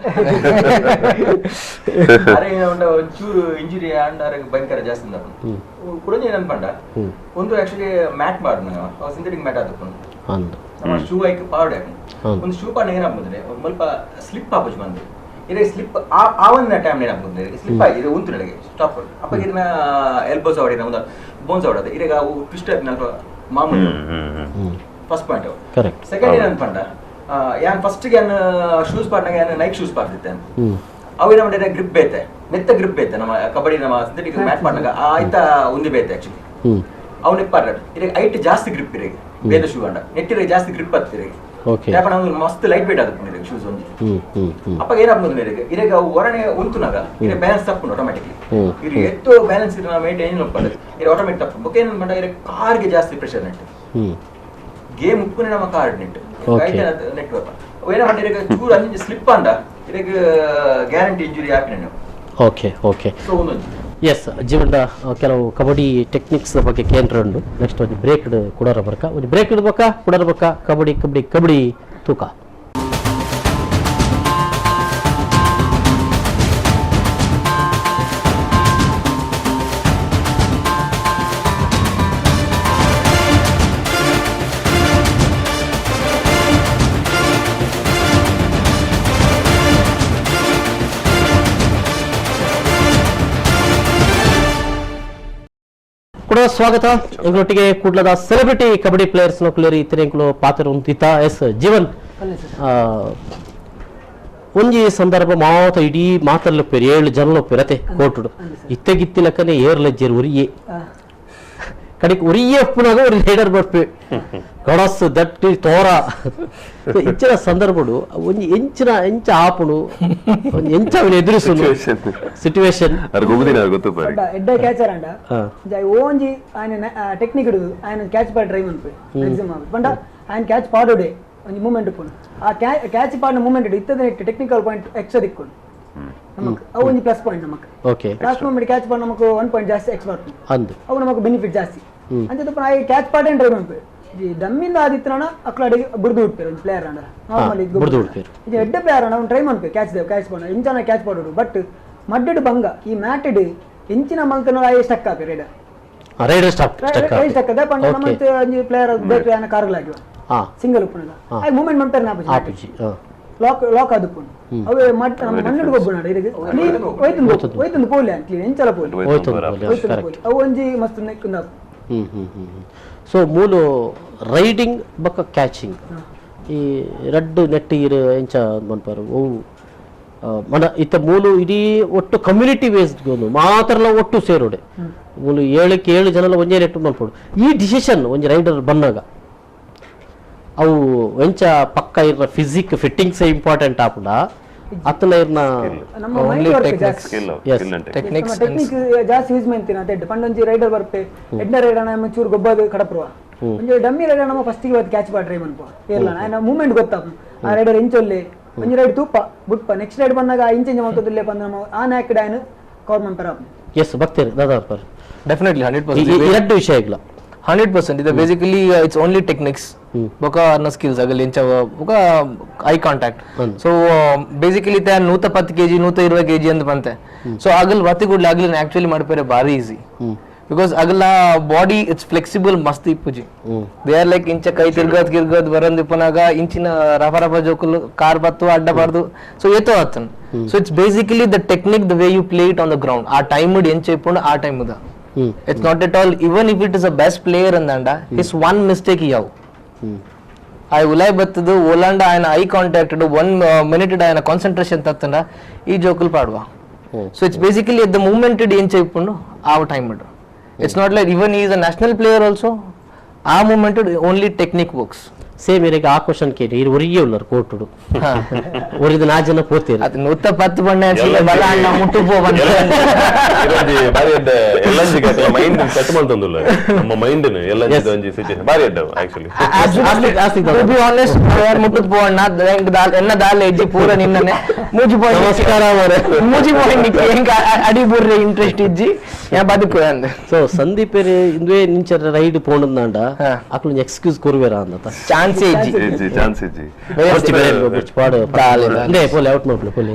ಅರೆ ಒಂಚೂರು ಇಂಜುರಿ ಆಂಡ್ ಆರ್ ಭಯಂಕರ ಜಾಸ್ತಿ ಕುಡಂಜಿ ಅನ್ಪಂಡ ಒಂದು ಆಕ್ಚುಲಿ ಮ್ಯಾಟ್ ಮಾಡ್ನ ಸಿಂಥೆಟಿಕ್ ಮ್ಯಾಟ್ ಆದಪ್ಪ ನಮ್ಮ ಶೂ ಐಕ್ ಪಾವಡೆ ಒಂದು ಶೂ ಪಾಡ ಏನಾಗ್ಬಂದ್ರೆ ಸ್ವಲ್ಪ ಸ್ಲಿಪ್ ಆಪುಜ್ ಬಂದು ಇದೇ ಸ್ಲಿಪ್ ಆ ಒಂದು ಟೈಮ್ ಏನಾಗ್ಬೋದು ಸ್ಲಿಪ್ ಆಗಿ ಇದು ಉಂಟು ನನಗೆ ಸ್ಟಾಪ್ ಅಪ್ಪ ಇದನ್ನ ಎಲ್ಬೋಸ್ ಅವಡಿನ ಒಂದು ಬೋನ್ಸ್ ಅವಡೋದು ಇದೀಗ ಅವು ಟ್ವಿಸ್ಟ್ ಆಗಿ ಮಾಮೂಲಿ ಫಸ್ಟ್ ಪಾಯಿಂಟ್. ಸೆಕೆಂಡ್ ಏನು ಅನ್ಪಂಡ ಯಾನ್ ಫಸ್ಟ್ ಯಾನ್ ಶೂಸ್ ಪಾಡ್ನಾಗ ಯಾನ್ ನೈಕ್ ಶೂಸ್ ಪಾಡ್ತಿದ್ದೆ, ಅವು ಏನ ಮಾಡಿದ್ರೆ ಗ್ರಿಪ್ ಬೇತೆ ಮೆತ್ತ ಗ್ರಿಪ್ ಬೇತೆ ನಮ್ಮ ಕಬಡ್ಡಿ ನಮ್ಮ ಸಿಂಥೆಟಿಕ್ ಮ್ಯಾಟ್ ಪಾಡ್ನಾಗ ಆಯ್ತಾ ಒಂದು ಬೇತೆ ಆಕ್ಚುಲಿ ಅವು ನೆಕ್ ಪಾಡ್ರ ಇದಕ್ಕೆ ಐಟ್ ಜಾಸ್ತಿ ಗ್ರಿಪ್ ಇರಗೆ ಬೇದ ಶೂ ಅಂಡ ನೆಟ್ಟಿರ ಜಾಸ್ತಿ ಗ್ರಿಪ್ ಹತ್ತಿರಗೆ ಯಾಕಂದ್ರೆ ಮಸ್ತ್ ಲೈಟ್ ವೇಟ್ ಆದ ಶೂಸ್ ಒಂಜಿ ಅಪ್ಪ ಏನಾಗ್ಬೋದು ಇರಗ ಅವು ಹೊರನೆ ಉಂತುನಾಗ ಇರ ಬ್ಯಾಲೆನ್ಸ್ ತಪ್ಪುಂಡು ಆಟೋಮೆಟಿಕ್ಲಿ ಇರು ಎತ್ತೋ ಬ್ಯಾಲೆನ್ಸ್ ಇರ ಮೇಂಟೈನ್ ಒಪ್ಪದು ಇರ ಆಟೋಮೆಟಿಕ್ ತಪ್ಪು ಬೊಕ್ಕ ಏನು ಮಾಡ ಇರ ಕಾರ್ಗೆ ಜಾಸ್ತಿ ಪ್ರೆಷರ್ ನೆಟ್ ಗೇಮ್ ಉಪ್ಪುನೆ ನಮ್ಮ ಕಾರ್ ನೆಟ್ ನೆಟ್ವರ್ಕ್ ಏನ ಮಾಡ ಇರಗ ಚೂರು ಅಂಜಿ ಸ್ಲಿಪ್ ಅಂಡ ಇರಗ ಗ್ಯಾರಂಟಿ ಇಂಜುರಿ ಆಪಿನ. ಓಕೆ ಓಕೆ ಸೊ ಒಂದೊಂದು ಎಸ್ ಜೀವನದ ಕೆಲವು ಕಬಡ್ಡಿ ಟೆಕ್ನಿಕ್ಸ್ ಬಗ್ಗೆ ಕೇಂದ್ರ ಉಂಡು. ನೆಕ್ಸ್ಟ್ ಒಂದು ಬ್ರೇಕ್ ಕುಡರ ಬರ್ಕ ಒಂದು ಬ್ರೇಕ್ ಇಡ್ಬೇಕ ಕುಡರ ಬಕ್ಕ ಕಬಡ್ಡಿ ಕಬಡ್ಡಿ ಕಬಡ್ಡಿ ತೂಕ. ಸ್ವಾಗತ. ಎಂಗಳೊಟ್ಟಿಗೆ ಕುಡ್ಲದ ಸೆಲೆಬ್ರಿಟಿ ಕಬಡ್ಡಿ ಪ್ಲೇಯರ್ಸ್ ನಕುಲೇರಿ ಇತ್ತಿನ ಪಾತ್ರ ಉಂತಿತ ಎಸ್ ಜೀವನ್. ಒಂಜಿ ಸಂದರ್ಭ ಮಾತ ಇಡೀ ಮಾತಲ್ಲೊಪ್ಪೇರು 7 ಜನ ಒಪ್ಪೇರತೆ ಕೋಟುಡು ಇತ್ತೆಗಿತ್ತಿಲಕ್ಕನೆ ಏರ್ಲಜ್ಜೇರು ಉರಿಯೇ ಕಡೆಗೆ ಉರಿಯೇ ಒಪ್ಪುನಾಗ ಒಂದು ಲೀಡರ್ ಬರ್ಪೆ ಗಡಸು ದಟ್ಟಿ ತೋರ ಇಂಚಿನ ಸಂದರ್ಭಡು ಒಂಜಿ ಎಂಚಿನ ಎಂಚ ಆಪುಡು ಒಂಜಿ ಎಂಚ ಅವನು ಎದುರಿಸು ಸಿಚುವೇಶನ್ ಎಡ್ಡ ಕ್ಯಾಚರ್ ಅಂಡ ಓಂಜಿ ఆయన ಟೆಕ್ನಿಕ್ ಇಡುದು ఆయన ಕ್ಯಾಚ್ ಪಾಡ್ ಟ್ರೈ ಮನ್ಪೆ ಮ್ಯಾಕ್ಸಿಮಮ್ ಪಂಡ ఆయన ಕ್ಯಾಚ್ ಪಾಡೋಡೆ ಒಂಜಿ ಮೂವ್ಮೆಂಟ್ ಉಪ್ಪುಂಡು ಆ ಕ್ಯಾಚ್ ಪಾಡಿನ ಮೂವ್ಮೆಂಟ್ ಇತ್ತದ technical point extra ದಿಕ್ಕೊಂಡು ನಮಕ್ ಅವು ಒಂಜಿ ಪ್ಲಸ್ ಪಾಯಿಂಟ್ ನಮಕ್ okay last moment catch ಪಾಡ್ ನಮಕ್ 1 ಪಾಯಿಂಟ್ ಜಾಸ್ತಿ ಎಕ್ಸ್ಟ್ರಾ ಬರ್ಪುಂಡು ಅಂದು ಅವು ನಮಕ್ ಬೆನಿಫಿಟ್ ಜಾಸ್ತಿ ಅಂಚ ಆ ಕ್ಯಾಚ್ ಪಾಡ್ ಟ್ರೈ ಮನ್ಪೆ ಈ ಡಮ್ಮಿಂದ ಆದಿತ್ತನ ಅಕ್ಲಾಡಿಗೆ ಬುಡ್ದು ಬಿಡ್ಪೇರು ಒಂದು ಪ್ಲೇಯರ್ ಅಂಡ ನಾರ್ಮಲ್ ಬುಡ್ದು ಬಿಡ್ಪೇರು ಇದು ಎಡ್ಡ ಪ್ಲೇಯರ್ ಅಂಡ ಅವ್ನು ಟ್ರೈ ಮನ್ಪೆ ಕ್ಯಾಚ್ ದೇವ್ ಕ್ಯಾಚ್ ಪಾಡ ಇಂಚನ ಕ್ಯಾಚ್ ಪಾಡೋಡು ಬಟ್ ಮಡ್ಡೆಡ್ ಬಂಗ ಈ ಮ್ಯಾಟೆಡ್ ಇಂಚಿನ ಮಲ್ತನ ಆಯೆ ಸ್ಟಕ್ ಆಪೆ rider rider stuck stuck ಅದ ಪಂಡ ನಮ್ಮಂತೆ ಒಂಜಿ ಪ್ಲೇಯರ್ ಬೇಕು ಆನ ಕಾರ್ಗಲಾಗಿವ ಸಿಂಗಲ್ ಉಪ್ಪುನಗ ಆ ಮೂವ್ಮೆಂಟ್ ಮನ್ಪೇರು ನಾಪುಜಿ ಲಾಕ್ ಲಾಕ್ ಆದುಪ್ಪುಂಡು ಅವೇ ಮಡ್ ನಮ್ಮ ಮಣ್ಣುಡು ಗೊಬ್ಬುನಾಡ ಇರಗೆ ಕ್ಲೀನ್ ಹೋಯ್ತುಂದು ಹೋಯ್ತುಂದು ಪೋಲೆ ಕ್ಲೀನ್ ಎಂಚಲ ಪೋಲೆ ಹೋಯ್ತುಂದು ಅವು ಒಂಜಿ ಮಸ್ತ್ ನೆಕ್ಕುಂದ. ಸೊ ಮೂಲು ರೈಡಿಂಗ್ ಬೊಕ್ಕ ಕ್ಯಾಚಿಂಗ್ ಈ ರಡ್ಡು ನೆಟ್ ಇರು ಎಂಚ ಮನ್ಪಾರು ಅವು ಮನ ಇತ್ತ ಮೂಲು ಇಡೀ ಒಟ್ಟು ಕಮ್ಯುನಿಟಿ ಬೇಸ್ಡ್ ಮಾತ್ರಲ ಒಟ್ಟು ಸೇರೋಡೆ ಮೂಲು 7ಕ್ಕೆ 7 ಜನಲ ಒಂಜೇ ನೆಟ್ಟು ಮನ್ಪೋಡು ಈ ಡಿಸಿಷನ್ ಒಂಜಿ ರೈಡರ್ ಬಂದಾಗ ಅವು ಎಂಚ ಪಕ್ಕ ಇರ್ನ physique fittings important ಆಪುಂಡ ಅತ್ತನ ಇರ್ನ ಟೆಕ್ನಿಕ್ಸ್ ಜಾಸ್ತಿ ಯೂಸ್ ಮಾಡ್ತೀನಿ ಅಂತ ಎಡ್ಡೆ ಪಂಡ ಒಂಜಿ ರೈಡರ್ ಬರ್ಪೆ ಎಡ್ಡ ರೈಡರ್ ನಮ್ಮ ಚೂರು ಗೊಬ್ಬದು ಕಡಪ್ರುವ ಒಂಜಿ ಡಮ್ಮಿ ರೈಡರ್ ನಮ್ಮ ಫಸ್ಟಿಗೆ ಇವತ್ತು ಕ್ಯಾಚ್ ಪಾಡ್ ಟ್ರೈ ಮನ್ಪ ಇರ್ಲ ಆಯ್ನ ಮೂವ್ಮೆಂಟ್ ಗೊತ್ತಾಪ ಆ ರೈಡರ್ ಇಂಚೊಲ್ಲೆ ಒಂಜಿ ರೈಡ್ ತೂಪ ಬುಟ್ಪ ನೆಕ್ಸ್ಟ್ ರೈಡ್ ಬಂದಾಗ ಆ ಇಂಚ ಮಲ್ತದಿಲ್ಲೆ ಪಂದ ನಮ್ಮ ಆ ನ್ಯಾಕ್ ಡೈನ್ ಕವರ್ ಮನ್ಪರ. ಎಸ್ ಭಕ್ತರು ದಾದಾ ಪರ್ ಡೆಫಿನೆಟ್ಲಿ 100% ಎರಡು ವಿಷಯಗಳ 100% ಇದು basically it's only techniques ಬೊಕ ಅನ್ನ ಸ್ಕಿಲ್ಸ್ ಆಗಲಿ ಎಂಚ ಬೊಕ eye contact. So basically ತ 110 ಕೆಜಿ 120 ಕೆಜಿ ಅಂತ ಬಂತೆ. ಸೊ ಆಗಲ್ ವತಿ ಗುಡ್ಲ ಆಗಲಿ ಆಕ್ಚುಲಿ ಮಾಡ್ಪೇರೆ ಬಾರಿ easy because ಆಗಲ body it's flexible ಮಸ್ತ್ ಇಪ್ಪುಜಿ. They are like ಇಂಚ ಕೈ ತಿರ್ಗದ್ ಗಿರ್ಗದ್ ಬರಂದ್ ಇಪ್ಪನಾಗ ಇಂಚಿನ ರಫ ರಫ ಜೋಕುಲು ಕಾರ್ ಬತ್ತು ಅಡ್ಡ ಬಾರ್ದು ಸೊ ಏತೋ ಆತನ್. So it's basically the technique the way you play it on the ground ಆ ಟೈಮ್ ಎಂಚ ಇಪ್ಪುಂಡು ಆ time the It's not at all, even if it is a best player andanda, his one mistake yav. I ulai battadu olanda ayana eye contact 1 minute ayana concentration tattanda ee jokul paduva. So it's basically at the moment it encha ippundu aa time it. It's not like even he is a national player also aa moment it only technique works. Same ಇರಗೆ ಆ question ಕೇಳಿ ಇರು ಒರಿಯೇ ಉಲ್ಲರು ಕೋಟುಡು ಒರಿದ ನಾ ಜನ ಪೋತೇರು ಅದು 110 ಬಣ್ಣ ಬಲ ಅಣ್ಣ ಮುಟ್ಟು ಪೋ ಬಂದ ಬಾರಿ ಅಡ್ಡ ಎಲ್ಲಂಜಿ ಮೈಂಡ್ ಸೆಟ್ ಮಾಡ್ತಂದುಲ್ಲ ನಮ್ಮ ಮೈಂಡ್ ಎಲ್ಲಂಜಿ ಒಂಜಿ ಸಿಚುಯೇಷನ್ ಬಾರಿ ಅಡ್ಡ actually to be honest ಯಾರ್ ಮುಟ್ಟು ಪೋ ಅಣ್ಣ ಎನ್ನ ದಾಲ ಎಜ್ಜಿ ಪೂರ ನಿನ್ನನೆ ಮೂಜಿ ಪಾಯಿಂಟ್ ನಮಸ್ಕಾರ ಅವರೇ ಮೂಜಿ ಪಾಯಿಂಟ್ ಎಂಕ ಅಡಿ ಬುರ್ರೆ ಇಂಟ್ರೆಸ್ಟ್ ಇಜ್ಜಿ ಯಾ ಬದುಕು ಅಂದೆ. ಸೊ ಸಂದೀಪ್ ಇಂದುವೆ ನಿಂಚ ರೈಡ್ ಪೋಣಂದಾಂಡ ಅಕ್ಲು ಎಕ್ಸ್ಕ್ಯೂಸ್ ಕೊರುವೇರ ಅಂದತ ಚಾನ್ಸ್ ಇಜ್ಜಿ ಚಾನ್ಸ್ ಇಜ್ಜಿ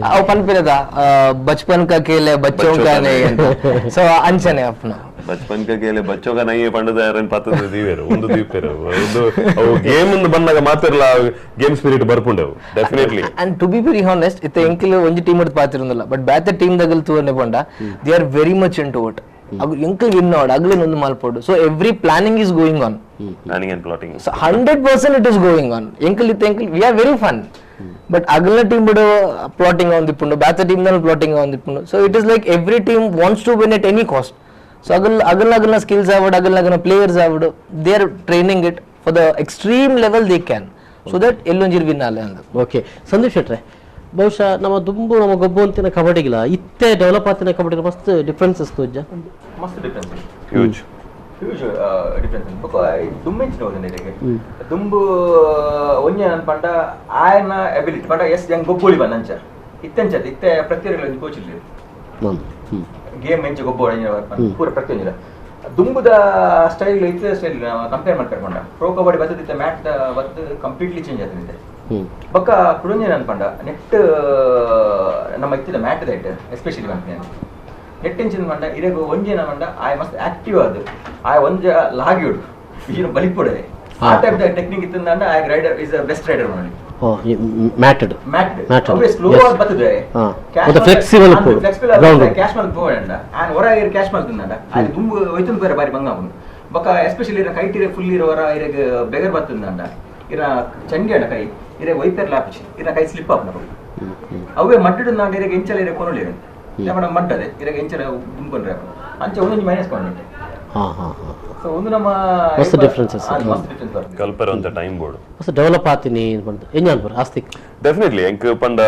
ಅವು ಪನ್ಪಿರದ ಬಚ್ಪನ್ ಕಾ ಕೇಲೆ ಬಚ್ಚೋ ಕಾ ನೈ ಅಂತ. ಸೊ ಅಂಚನೆ ಅಪ್ನ ಬಚ್ಪನ್ ಕಾ ಕೇಲೆ ಬಚ್ಚೋ ಕಾ ನೈ ಪಂಡದ ಯಾರನ್ ಪಾತದ ದೀವೇರು ಒಂದು ದೀಪೇರು ಒಂದು ಅವು ಗೇಮ್ ಒಂದು ಬಂದಾಗ ಮಾತಿರಲ್ಲ ಗೇಮ್ ಸ್ಪಿರಿಟ್ ಬರ್ಪುಂಡವು definitely. And to be very honest ಇತ್ತೆ ಎಂಕಿಲ್ ಒಂಜಿ ಟೀಮ್ ಇಡ್ದು ಪಾತಿರುಂದಲ್ಲ ಬಟ್ ಬ್ಯಾತ ಟೀಮ್ ದಗಲ್ ತೂವನೆ ಪಂಡ they are very much into it. ಅಗು ಎಂಕಲ್ ವಿನ್ ಆವಡ್ ಅಗಲಿನ ಒಂದು ಮಾಲ್ಪೋಡು. So every planning is going on, planning and plotting. So 100% it is going on. ಎಂಕಲ್ ಇತ್ತೆ ಎಂಕಲ್ we are very fun but ಅಗಲ ಟೀಮ್ ಬಿಡು ಪ್ಲಾಟಿಂಗ್ on ದಿಪ್ಪುಂಡು ಬ್ಯಾತ team ದಲ್ಲಿ ಪ್ಲಾಟಿಂಗ್ ಆನ್ ದಿಪ್ಪುಂಡು. So it is like every team wants to win at any cost. So ಅಗಲ್ ಅಗಲ್ ಅಗಲ್ನ skills ಆವಡ್ ಅಗಲ್ ಅಗಲ್ನ ಪ್ಲೇಯರ್ಸ್ ಆವಡ್ they are training it for the extreme level they can so that ಎಲ್ಲೊಂಜಿರ್ win ಆಲೆ ಅಂದ. Okay Sandeep ಶೆಟ್ರೆ, ಬಹುಶಃ ನಮ್ಮ ದುಂಬು ನಮ್ಮ ಗೊಬ್ಬು ಅಂತಿನ ಕಬಡ್ಡಿಗಿಲ್ಲ ಇತ್ತೆ ಡೆವಲಪ್ ಆತಿನ ಕಬಡ್ಡಿ ಮಸ್ತ್ ಡಿಫ್ರೆನ್ಸಸ್ ತೋಜ ಮಸ್ತ್ difference huge huge difference ಬೊಕ ದುಂಬೆಂಚಿನ ಹೋದನೆ ದುಂಬು ಒಂಜೆ ನನ್ ಪಂಡ ಆಯನ ಎಬಿಲಿಟಿ ಪಂಡ ಎಸ್ ಯಂಗ್ ಗೊಬ್ಬೊಳಿ ಬಂದಂಚ ಇತ್ತೆಂಚ ಇತ್ತೆ ಪ್ರತಿಯೊಂದು ಕೋಚ್ ಇಲ್ಲ ಗೇಮ್ ಎಂಚ ಗೊಬ್ಬೊಳಿ ಪೂರ ಪ್ರತಿಯೊಂದು ದುಂಬುದ ಸ್ಟೈಲ್ ಇತ್ತೆ ಸ್ಟೈಲ್ ಕಂಪೇರ್ ಮಾಡ್ಕೊಂಡ ಪ್ರೋ ಕಬಡ್ಡಿ ಬತ್ತದಿತ್ತೆ ಮ್ಯಾಟ್ ಬತ್ತು ಕಂಪ್ಲೀಟ್ಲಿ ಚೇಂಜ್ ಆಗ್ತದೆ. ಬೊಕ್ಕ ಕುಡೊಂಜಿ ಅನ್ಪಂಡ ನೆಟ್ ನಮ್ಮ ಇತ್ತಿದ mat that especially ಪನ್ಪಿನ net ಇಂಚಿನ ಪಂಡ ಇರೆಗ್ ಒಂಜಿ ಪಂಡ ಆಯ್ ಮಸ್ತ್ ಆಕ್ಟಿವ್ ಅದು ಆಯ್ ಒಂಜ ಲಾಗಿಯುಡು ಈನ ಬಲಿಪೊಡೆ ಆ type the technique ಇತ್ತಂದ ಆಯ್ rider is a best rider ಮಾಡಿ. Matted mat ಅವೇ ಸ್ಲೋ ಆಗಿ ಬರ್ತದೆ. ಮತ್ತೆ flexible flexible cash ಮಲ್ತ್ ಪೋವಡ ಆನ್ ಹೊರ ಇರ ಕ್ಯಾಶ್ ಮಲ್ತಂದ ಅದು ದುಂಬು ಒಯ್ತಂದು ಬೇರೆ ಬಾರಿ ಬಂಗ ಅವನು ಬೊಕ ಎಸ್ಪೆಷಲಿ ಇರ ಕೈಟ್ ಇರ ಫುಲ್ ಇರೋವರ ಇರಗ ಬೆಗರ್ ಬರ್ತಂದ ಇರ ಚಂಡಿ ಅಣ್ಣ ಕೈ ಇರ ವೈಪರ್ ಲಾಪುಚಿ ಇರ ಕೈ ಸ್ಲಿಪ್ ಆಪ್ನ ಅವೇ ಮಡ್ಡು ನಾಂಡ ಇರಗ ಎಂಚಲ ಇರ ಕೊನೊಲಿ ನಮ್ಮ ಮಡ್ಡದೆ ಇರಗ ಎಂಚಲ ದುಂಬನ್ರೆ ಅಂಚ ಒಂದೊಂದು ಮೈನಸ್ ಪಾಯಿಂಟ್. ಹಾ ಹಾ ಹಾ. ಸೊ ಒಂದು ನಮ್ಮ ಮಸ್ತ್ ಡಿಫರೆನ್ಸಸ್ ಮಸ್ತ್ ಡಿಫರೆನ್ಸ್ ಬರ್ತದೆ ಕಲ್ಪರ ಅಂತ ಟೈಮ್ ಬೋರ್ಡ್ ಮಸ್ತ್ ಡೆವಲಪ್ ಆತೀನಿ ಬಂದು ಎಂಜಾನ್ ಬರ್ ಆಸ್ತಿಕ್ ಡೆಫಿನೆಟ್ಲಿ ಎಂಕ್ ಪಂಡ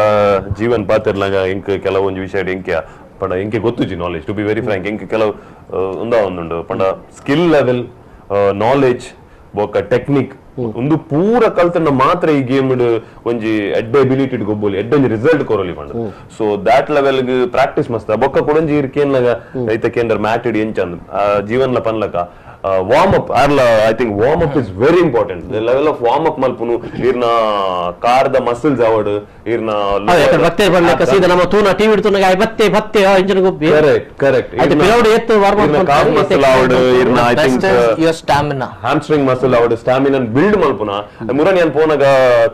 ಜೀವನ್ ಪಾತಿರ್ಲಾಗ ಎಂಕ್ ಕೆಲವೊಂದು ವಿಷಯ ಎಂಕೆ ಪಂಡ MK ಗೊತ್ತುಜಿ knowledge to be very frank ಎಂಕ್ ಕೆಲವು ಒಂದ ಒಂದುಂಡು ಪಂಡ skill level knowledge ಬೊಕ್ಕ ಟೆಕ್ನಿಕ್ ಒಂದು ಪೂರ ಕಲ್ತನ್ನ ಮಾತ್ರ ಈ ಗೇಮ್ ಒಂಜಿ ಎಡ್ಡೆ ಎಬಿಲಿಟಿ ಗೊಬ್ಬೊಲಿ ಎಡ್ಡೆ ಒಂಜಿ ರಿಸಲ್ಟ್ ಕೊರೊಲಿ ಪಂಡ. So that level practice ಮಸ್ತ್ ಬೊಕ್ಕ ಕೊಡೊಂಜಿ ಇರ್ಕೇನ್ಲಗ ಐತ ಕೇಂದ್ರ ಮ್ಯಾಟ್ ಇಡಿ ಎಂಚಂದ್ ಜೀವನ್ಲ ಪನ್ಲಕ ವಾರ್ಮ್ ಅಪ್ ಆರ್ಲ I think warm up is very important. The level of warm up ಮಲ್ಪುನು ಇರ್ನ car the muscles ಅವಡ್ ಇರ್ನ ಬತ್ತೆ ಬರ್ಲಕ ಸೀದಾ ನಮ್ಮ ತೂನ ಟಿವಿ ಇಡ್ತುನಗ ಆಯ್ ಬತ್ತೆ ಬತ್ತೆ ಇಂಜಿನ್ ಗೊಬ್ಬಿ. Correct correct. ಐತೆ ಪಿರೌಡ್ ಎತ್ತು warm up car muscle ಅವಡ್ ಇರ್ನ I think your stamina hamstring muscle ಅವಡ್ stamina build ಮಲ್ಪುನ. ಮುರನ್ ಯಾನ್ ಪೋನಗ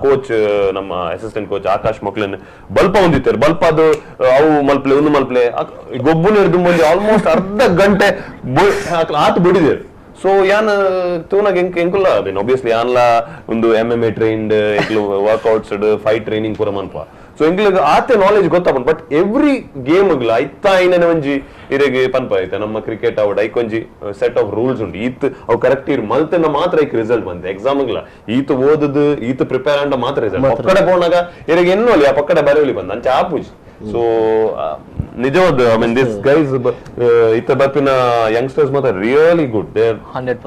ಕೋಚ್ ನಮ್ಮ ಅಸಿಸ್ಟೆಂಟ್ ಕೋಚ್ ಆಕಾಶ್ ಮೊಕ್ಲೆನ್ ಬಲ್ಪ ಹೊಂದಿತ್ತಾರೆ ಬಲ್ಪ ಅದು ಅವು ಮಲ್ಪ್ಲೆ ಒಂದು ಮಲ್ಪ್ಲೆ ಗೊಬ್ಬುನ ಹಿಡಿದು ಮುಂದೆ ಆಲ್ಮೋಸ್ಟ್ ಅರ್ಧ ಗಂಟೆ ಆತ ಬಿಡಿದೆ. ಸೊ ಯಾನ್ ತೂನಾಗ ಎಂಕ್ ಎಂಕುಲ್ಲ ಅದೇನು ಒಬ್ವಿಯಸ್ಲಿ ಯಾನ್ಲ ಒಂದು MMA trained ಎಂಕ್ಲು workouts fight training ಪೂರ ಮನ್ಪ. ಸೊ ಎಂಕ್ಲಿಗ್ ಆತೆ ನಾಲೆಜ್ ಗೊತ್ತಾಪುಂಡು but every game ಐತ ಐನನೆ ಒಂಜಿ ಇರೆಗ್ ಪನ್ಪ ಐತೆ ನಮ್ಮ ಕ್ರಿಕೆಟ್ ಅವಡ್ ಐಕೊಂಜಿ set of rules ಉಂಟು ಈತ್ ಅವು ಕರೆಕ್ಟ್ ಇರ್ ಮಲ್ತನ ಮಾತ್ರ ಐಕ್ ರಿಸಲ್ಟ್ ಬಂತೆ. ಎಕ್ಸಾಮ್ಗ್ಲ ಈತ ಓದದು ಈತ ಪ್ರಿಪೇರ್ ಅಂಡ ಮಾತ್ರ ರಿಸಲ್ಟ್ ಪಕ್ಕಡೆ ಪೋನಾಗ ಇರೆಗ್ ಎನ್ನೋಲಿ ಆ ಪಕ್ಕಡೆ ಬರೋಲಿ ಬಂದ ಅಂಚೆ ಆಪುಜಿ. ಸೊ ನಿಜವಾದ I mean this guys ಇತ್ತ ಬರ್ಪಿನ ಯಂಗ್ಸ್ಟರ್ಸ್ ಮಾತ್ರ really good, they are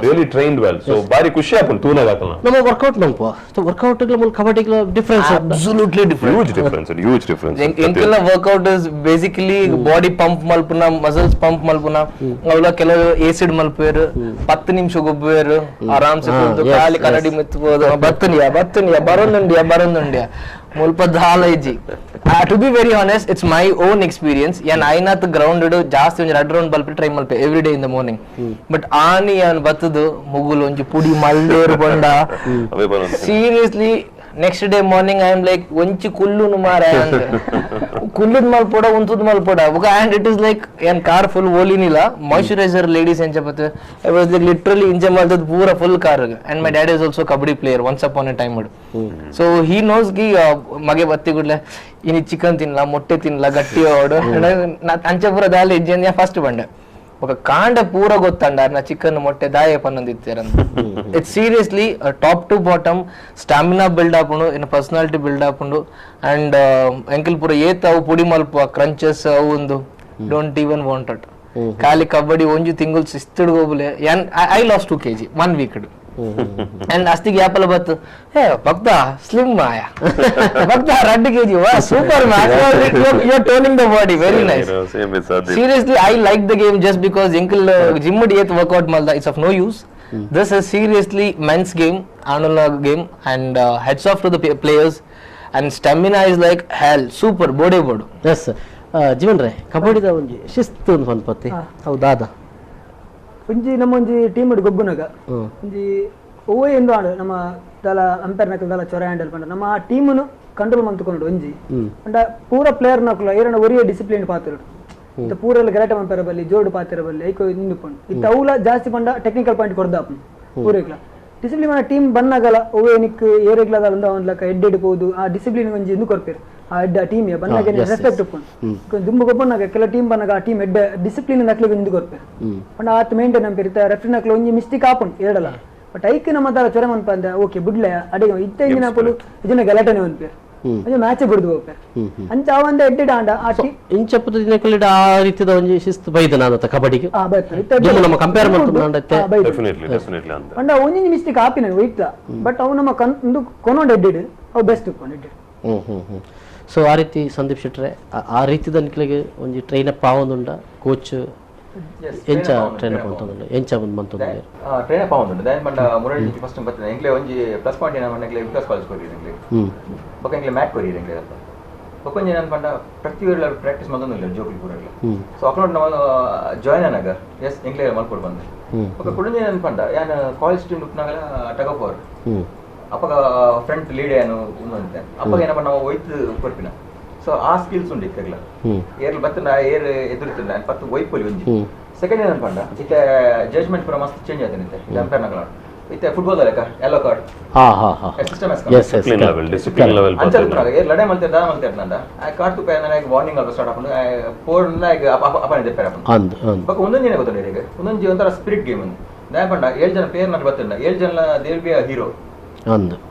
really trained well. So ಬಾರಿ ಖುಷಿ ಆಪುಂಡು ತೂನಾಗ ಹಾಕಲ್ಲ ನಮ್ಮ ವರ್ಕೌಟ್ ಮಲ್ಪ. ಸೊ ವರ್ಕೌಟ್ ಮೂಲ kabaddi difference absolutely different, huge difference, huge difference. ಎಂಕೆಲ್ಲ workout is basically body pump ಮಲ್ಪುನ muscles pump ಮಲ್ಪುನ ಅವಲ ಕೆಲವು ಏಸಿಡ್ ಮಲ್ಪೇರು 10 ನಿಮಿಷ ಗೊಬ್ಬೇರು ಆರಾಮ್ಸೆ ಕೂತು ಖಾಲಿ ಕರಡಿ ಮೆತ್ತಬಹುದು ಬತ್ತನಿಯಾ ಬತ್ತನಿಯಾ ಬರೋಂದುಂಡಿಯಾ ಬರೋಂದುಂಡಿಯಾ ಮುಲ್ಪ ದಾಲ ಇಜ್ಜಿ. To be very honest it's my own experience. ಯಾನ್ ಐನಾತ್ ಗ್ರೌಂಡ್ ಜಾಸ್ತಿ ಒಂಜಿ 2 ರೌಂಡ್ ಬಲ್ಪಿ ಟ್ರೈ ಮಲ್ಪೆ every day in the morning. But ಆನಿ ಯಾನ್ ಬತ್ತದು ಮುಗುಲು ಒಂಜಿ ಪುಡಿ ಮಲ್ಲೇರು ಬಂಡ seriously next day morning I am like ಒಂಚಿ ಕುಲ್ಲುನು ಮಾರ ಕುಲ್ಲುದ್ ಮಲ್ಪೋಡ ಉಂತುದ್ ಮಲ್ಪೋಡ and it is like ಏನ್ ಕಾರ್ ಫುಲ್ ಓಲಿನಿಲ್ಲ ಮಾಯಿಶ್ಚರೈಸರ್ ಲೇಡೀಸ್ ಎಂಚ ಪತ್ತೆ I was like literally ಇಂಜ ಮಲ್ತದ್ ಪೂರ full car. And my dad is also kabaddi player once upon a time. So he knows ಗಿ ಮಗೆ ಬತ್ತಿ ಗುಡ್ಲೆ ಇನಿ chicken ತಿನ್ಲ ಮೊಟ್ಟೆ ತಿನ್ಲ ಗಟ್ಟಿ ಓಡು ಅಂಚ ಪೂರ ದಾಲಿ ಇಜ್ಜೆ ಫಸ್ಟ್ ಬಂಡೆ ఒక ಕಾಂಡ ಪೂರ ಗೊತ್ತಂಡ ನಾ ಚಿಕನ್ ಮೊಟ್ಟೆ ದಾಯ ಪನ್ನೊಂದಿತ್ತೀರಂತ. It's seriously top to bottom stamina build ಆಪುಂಡು ಇನ್ನು ಪರ್ಸನಾಲಿಟಿ ಬಿಲ್ಡ್ ಆಪುಂಡು ಅಂಡ್ ಎಂಕಲ್ ಪೂರ ಏತ್ ಅವು ಪುಡಿ ಮಲ್ಪ ಕ್ರಂಚಸ್ ಅವು ಒಂದು don't even wanted. ಖಾಲಿ ಕಬಡ್ಡಿ ಒಂಜಿ ತಿಂಗುಲ್ ಶಿಸ್ತುಡ್ ಗೋಬುಲೆ ಯಾನ್ I lost 2 kg 1 week and ಅಸ್ತಿಗೆ ಯಾಪಲ ಬತ್ತು ಹೇ ಭಕ್ತ ಸ್ಲಿಮ್ ಮಾಯ ಭಕ್ತ 2 kg ವಾ super man you are toning the body very nice. Seriously I like the game just because ಎಂಕಲ್ gym ಡಿಯತ್ workout ಮಲ್ದ it's of no use. This is seriously men's game, ಆನುಲ game and heads off to the players and stamina is like hell super ಬೋಡೆ board. S Jeevan ರೇ ಕಬಡ್ಡಿದ ಒಂಜಿ ಶಿಸ್ತು ಒಂದು ಪನ್ಪತಿ ಹೌದಾದ ಒಂಜಿ ನಮ್ಮ ಒಂಜಿ team ಗೊಬ್ಬುನಗ ಒಂಜಿ ಒವ್ವೇ ಎಂದು ಆಡು ನಮ್ಮ ದಲ ಅಂಪೈರ್ ನಕಲ್ ದಲ ಚೊರ ಹ್ಯಾಂಡಲ್ ಪಂಡ ನಮ್ಮ ಆ ಟೀಮನ್ನು ಕಂಟ್ರೋಲ್ ಮಂತುಕೊಂಡು ಒಂಜಿ ಅಂಡ ಪೂರ ಪ್ಲೇಯರ್ ನಕಲ ಏರನ ಒರಿಯ ಡಿಸಿಪ್ಲಿನ್ ಪಾತಿರು ಇತ್ತ ಪೂರ ಗಲಾಟೆ ಮಂಪರ ಬಲ್ಲಿ ಜೋಡು ಪಾತಿರ ಬಲ್ಲಿ ಐಕೋ ಇಂದು ಪಂಡು ಇತ್ತ ಅವುಲ ಜಾಸ್ತಿ ಪಂಡ ಟೆಕ್ನಿಕಲ್ ಪಾಯಿಂಟ್ ಕೊಡ್ದಾಪು ಪೂರೇಗ್ಲ ಡಿಸಿಪ್ಲಿನ್ ಟೀಮ್ ಬನ್ನಾಗಲ ಒವ್ವೇ ನಿಕ್ ಏರೆಗ್ಲದ ಒಂದು ಅವನ್ ಲಕ ಎಡ್ ಎಡ್ ಆ ಡಿಸಿಪ್ಲಿನ್ ಒಂಜಿ ಇಂದು ಕೊರ್ಪೇರು ಆ ಎಡ್ಡ ಟೀಮ್ ಬನ್ನಾಗ ರೆಸ್ಪೆಕ್ಟ್ ಉಪ್ಪುಂಡು ದುಂಬು ಗೊಬ್ಬನಾಗ ಕೆಲ ಟೀಮ್ ಬನ್ನಾಗ ಆ ಟೀಮ್ ಎಡ್ಡ ಡಿಸಿಪ್ಲಿನ್ ನಕ್ಲಿಗೆ ಇಂದು ಕೊರ್ಪೇರು ಪಂಡ ಆತ ಮೇಂಟೈನ್ ಅಂಪೇರು ಇತ್ತ ರೆಫ್ರಿ ನಕ್ಲ ಒಂಜಿ ಮಿಸ್ಟೇಕ್ ಆಪುಂಡು ಎರಡಲ್ಲ ಬಟ್ ಐಕ್ ನಮ್ಮ ದಾಲ ಚೊರೆ ಮನ್ಪ ಅಂದ ಓಕೆ ಬುಡ್ಲೆ ಅಡಿಗೆ ಇತ್ತ ಇಂಜಿನ ಪೋಲು ಇದನ್ನ ಗಲಾಟೆನೆ ಅನ್ಪೇರು ಮ್ಯಾಚ್ ಬಿಡ್ದು ಹೋಗ್ಪೇರು ಅಂಚ ಅವಂದ ಎಡ್ಡೆಡ್ ಆಂಡ ಆ ಟೀಮ್ ಇಂಚಪ್ಪದ ದಿನಕಲಿಡ ಆ ರೀತಿದ ಒಂಜಿ ಶಿಸ್ತು ಬೈದನ ಆದತ ಕಬಡ್ಡಿಗೆ ನಮ್ಮ ಕಂಪೇರ್ ಮಾಡ್ತುಂಡ ಡೆಫಿನೆಟ್ಲಿ ಡೆಫಿನೆಟ್ಲಿ ಅಂತ ಅಂಡ ಒಂಜಿ ಮಿಸ್ಟೇಕ್ ಆಪಿನ ಒಯ್ತ ಬಟ್ ಅವು ನಮ್ಮ ಒಂದು ಕೊನೊಂಡ ಎಡ್ಡೆಡ್ ಅವು ಬೆಸ್ಟ್ ಉಪ್ಪುಂಡು ಎಡ್ಡೆಡ್. ಸೊ ಆ ರೀತಿ ಸಂದೀಪ್ ಶೆಟ್ರೆ ಆ ರೀತಿದ ನಿಕ್ಲೆಗೆ ಒಂಜಿ ಟ್ರೈನ್ ಅಪ್ ಆವೊಂದುಂಡ ಕೋಚ್ ಎಂಚ ಟ್ರೈನ್ ಅಪ್ ಅಂತಂದುಂಡ ಎಂಚ ಬಂದು ಮಂತೊಂದು ಟ್ರೈನ್ ಅಪ್ ಆವೊಂದುಂಡು ದಾಯೆ ಪಂಡ ಮುರಳಿ ಫಸ್ಟ್ ಬರ್ತದೆ ಎಂಕ್ಲೆ ಒಂಜಿ ಪ್ಲಸ್ ಪಾಯಿಂಟ್ ಏನ ಪಂಡ ಎಂಕ್ಲೆ ವಿಕಾಸ್ ಕಾಲೇಜ್ ಕೊರಿಯರ್ ಎಂಕ್ಲೆ ಬೊಕ ಎಂಕ್ಲೆ ಮ್ಯಾಟ್ ಕೊರಿಯರ್ ಎಂಕ್ಲೆ ಅಲ್ಪ ಬೊಕ ಒಂಜಿ ಏನ ಪಂಡ ಪ್ರತಿ ವೇಳೆ ಪ್ರಾಕ್ಟೀಸ್ ಮಲ್ತೊಂದುಲ್ಲ ಜೋಕುಲು ಪೂರ ಸೊ ಅಕ್ಲೋಡ್ ನಮ್ಮ ಜಾಯ್ನ್ ಆನಾಗ ಎಸ್ ಎಂಕ್ಲೆ ಮಲ್ಪೊಡು ಬಂದು ಬೊಕ ಕುಡೊಂಜಿ ಏನ ಪಂಡ ಯಾನ್ ಕಾಲೇಜ್ ಟೀಮ್ ಉಪ್ಪುನಾಗಲ tug of war ಅಪಗ ಫ್ರಂಟ್ ಲೀಡ್ ಏನು ಉಂದಂತೆ ಅಪಗ ಏನಪ್ಪ ನಾವು ಒಯ್ತು ಕೊರ್ಪಿನ. ಸೊ ಆ ಸ್ಕಿಲ್ಸ್ ಉಂಡು ಇತ್ತಗ್ಲ ಏರ್ ಬತ್ತನ ಏರ್ ಎದುರುತ್ತಿಲ್ಲ ಪತ್ತು ಒಯ್ಪೊಲಿ ಒಂಜಿ. ಸೆಕೆಂಡ್ ಏನಂತ ಪಂಡ ಇತ್ತೆ ಜಡ್ಜ್ಮೆಂಟ್ ಪೂರ ಮಸ್ತ್ ಚೇಂಜ್ ಆಯ್ತು ಇತ್ತೆ ಅಂಪೈರ್ ನಗಲ ಇತ್ತೆ ಫುಟ್ಬಾಲ್ ಲೆಕ್ಕ yellow card system discipline level discipline level ಅಂಚಲ್ ಪುರಾಗ ಏರ್ ಲಡೆ ಮಲ್ತೆ ದಾದ ಮಲ್ತೆ ಇರ್ತಂಡ ಆ ಕಾರ್ಡ್ ತುಪ್ಪ ನನಗೆ ವಾರ್ನಿಂಗ್ ಅಲ್ಪ ಸ್ಟಾರ್ಟ್ ಆಪುಂಡು ಪೋರ್ನ ಅಪನೆ ದೆಪ್ಪೆರೆ ಆಪುಂಡು. ಬೊಕ್ಕ ಒಂದೊಂದು ಏನೇ ಗೊತ್ತುಂಡು ಇರೆಗ್ ಒಂದೊಂಜಿ ಒಂಥರ ಸ್ಪಿರಿಟ್ ಗೇಮ್ ಉಂದು ದಾಯ ಪಂಡ 7 ಜನ ಪ್ಲೇಯರ್ ನಡು ಬತ್ತಂಡ 7 ಜನ there be a hero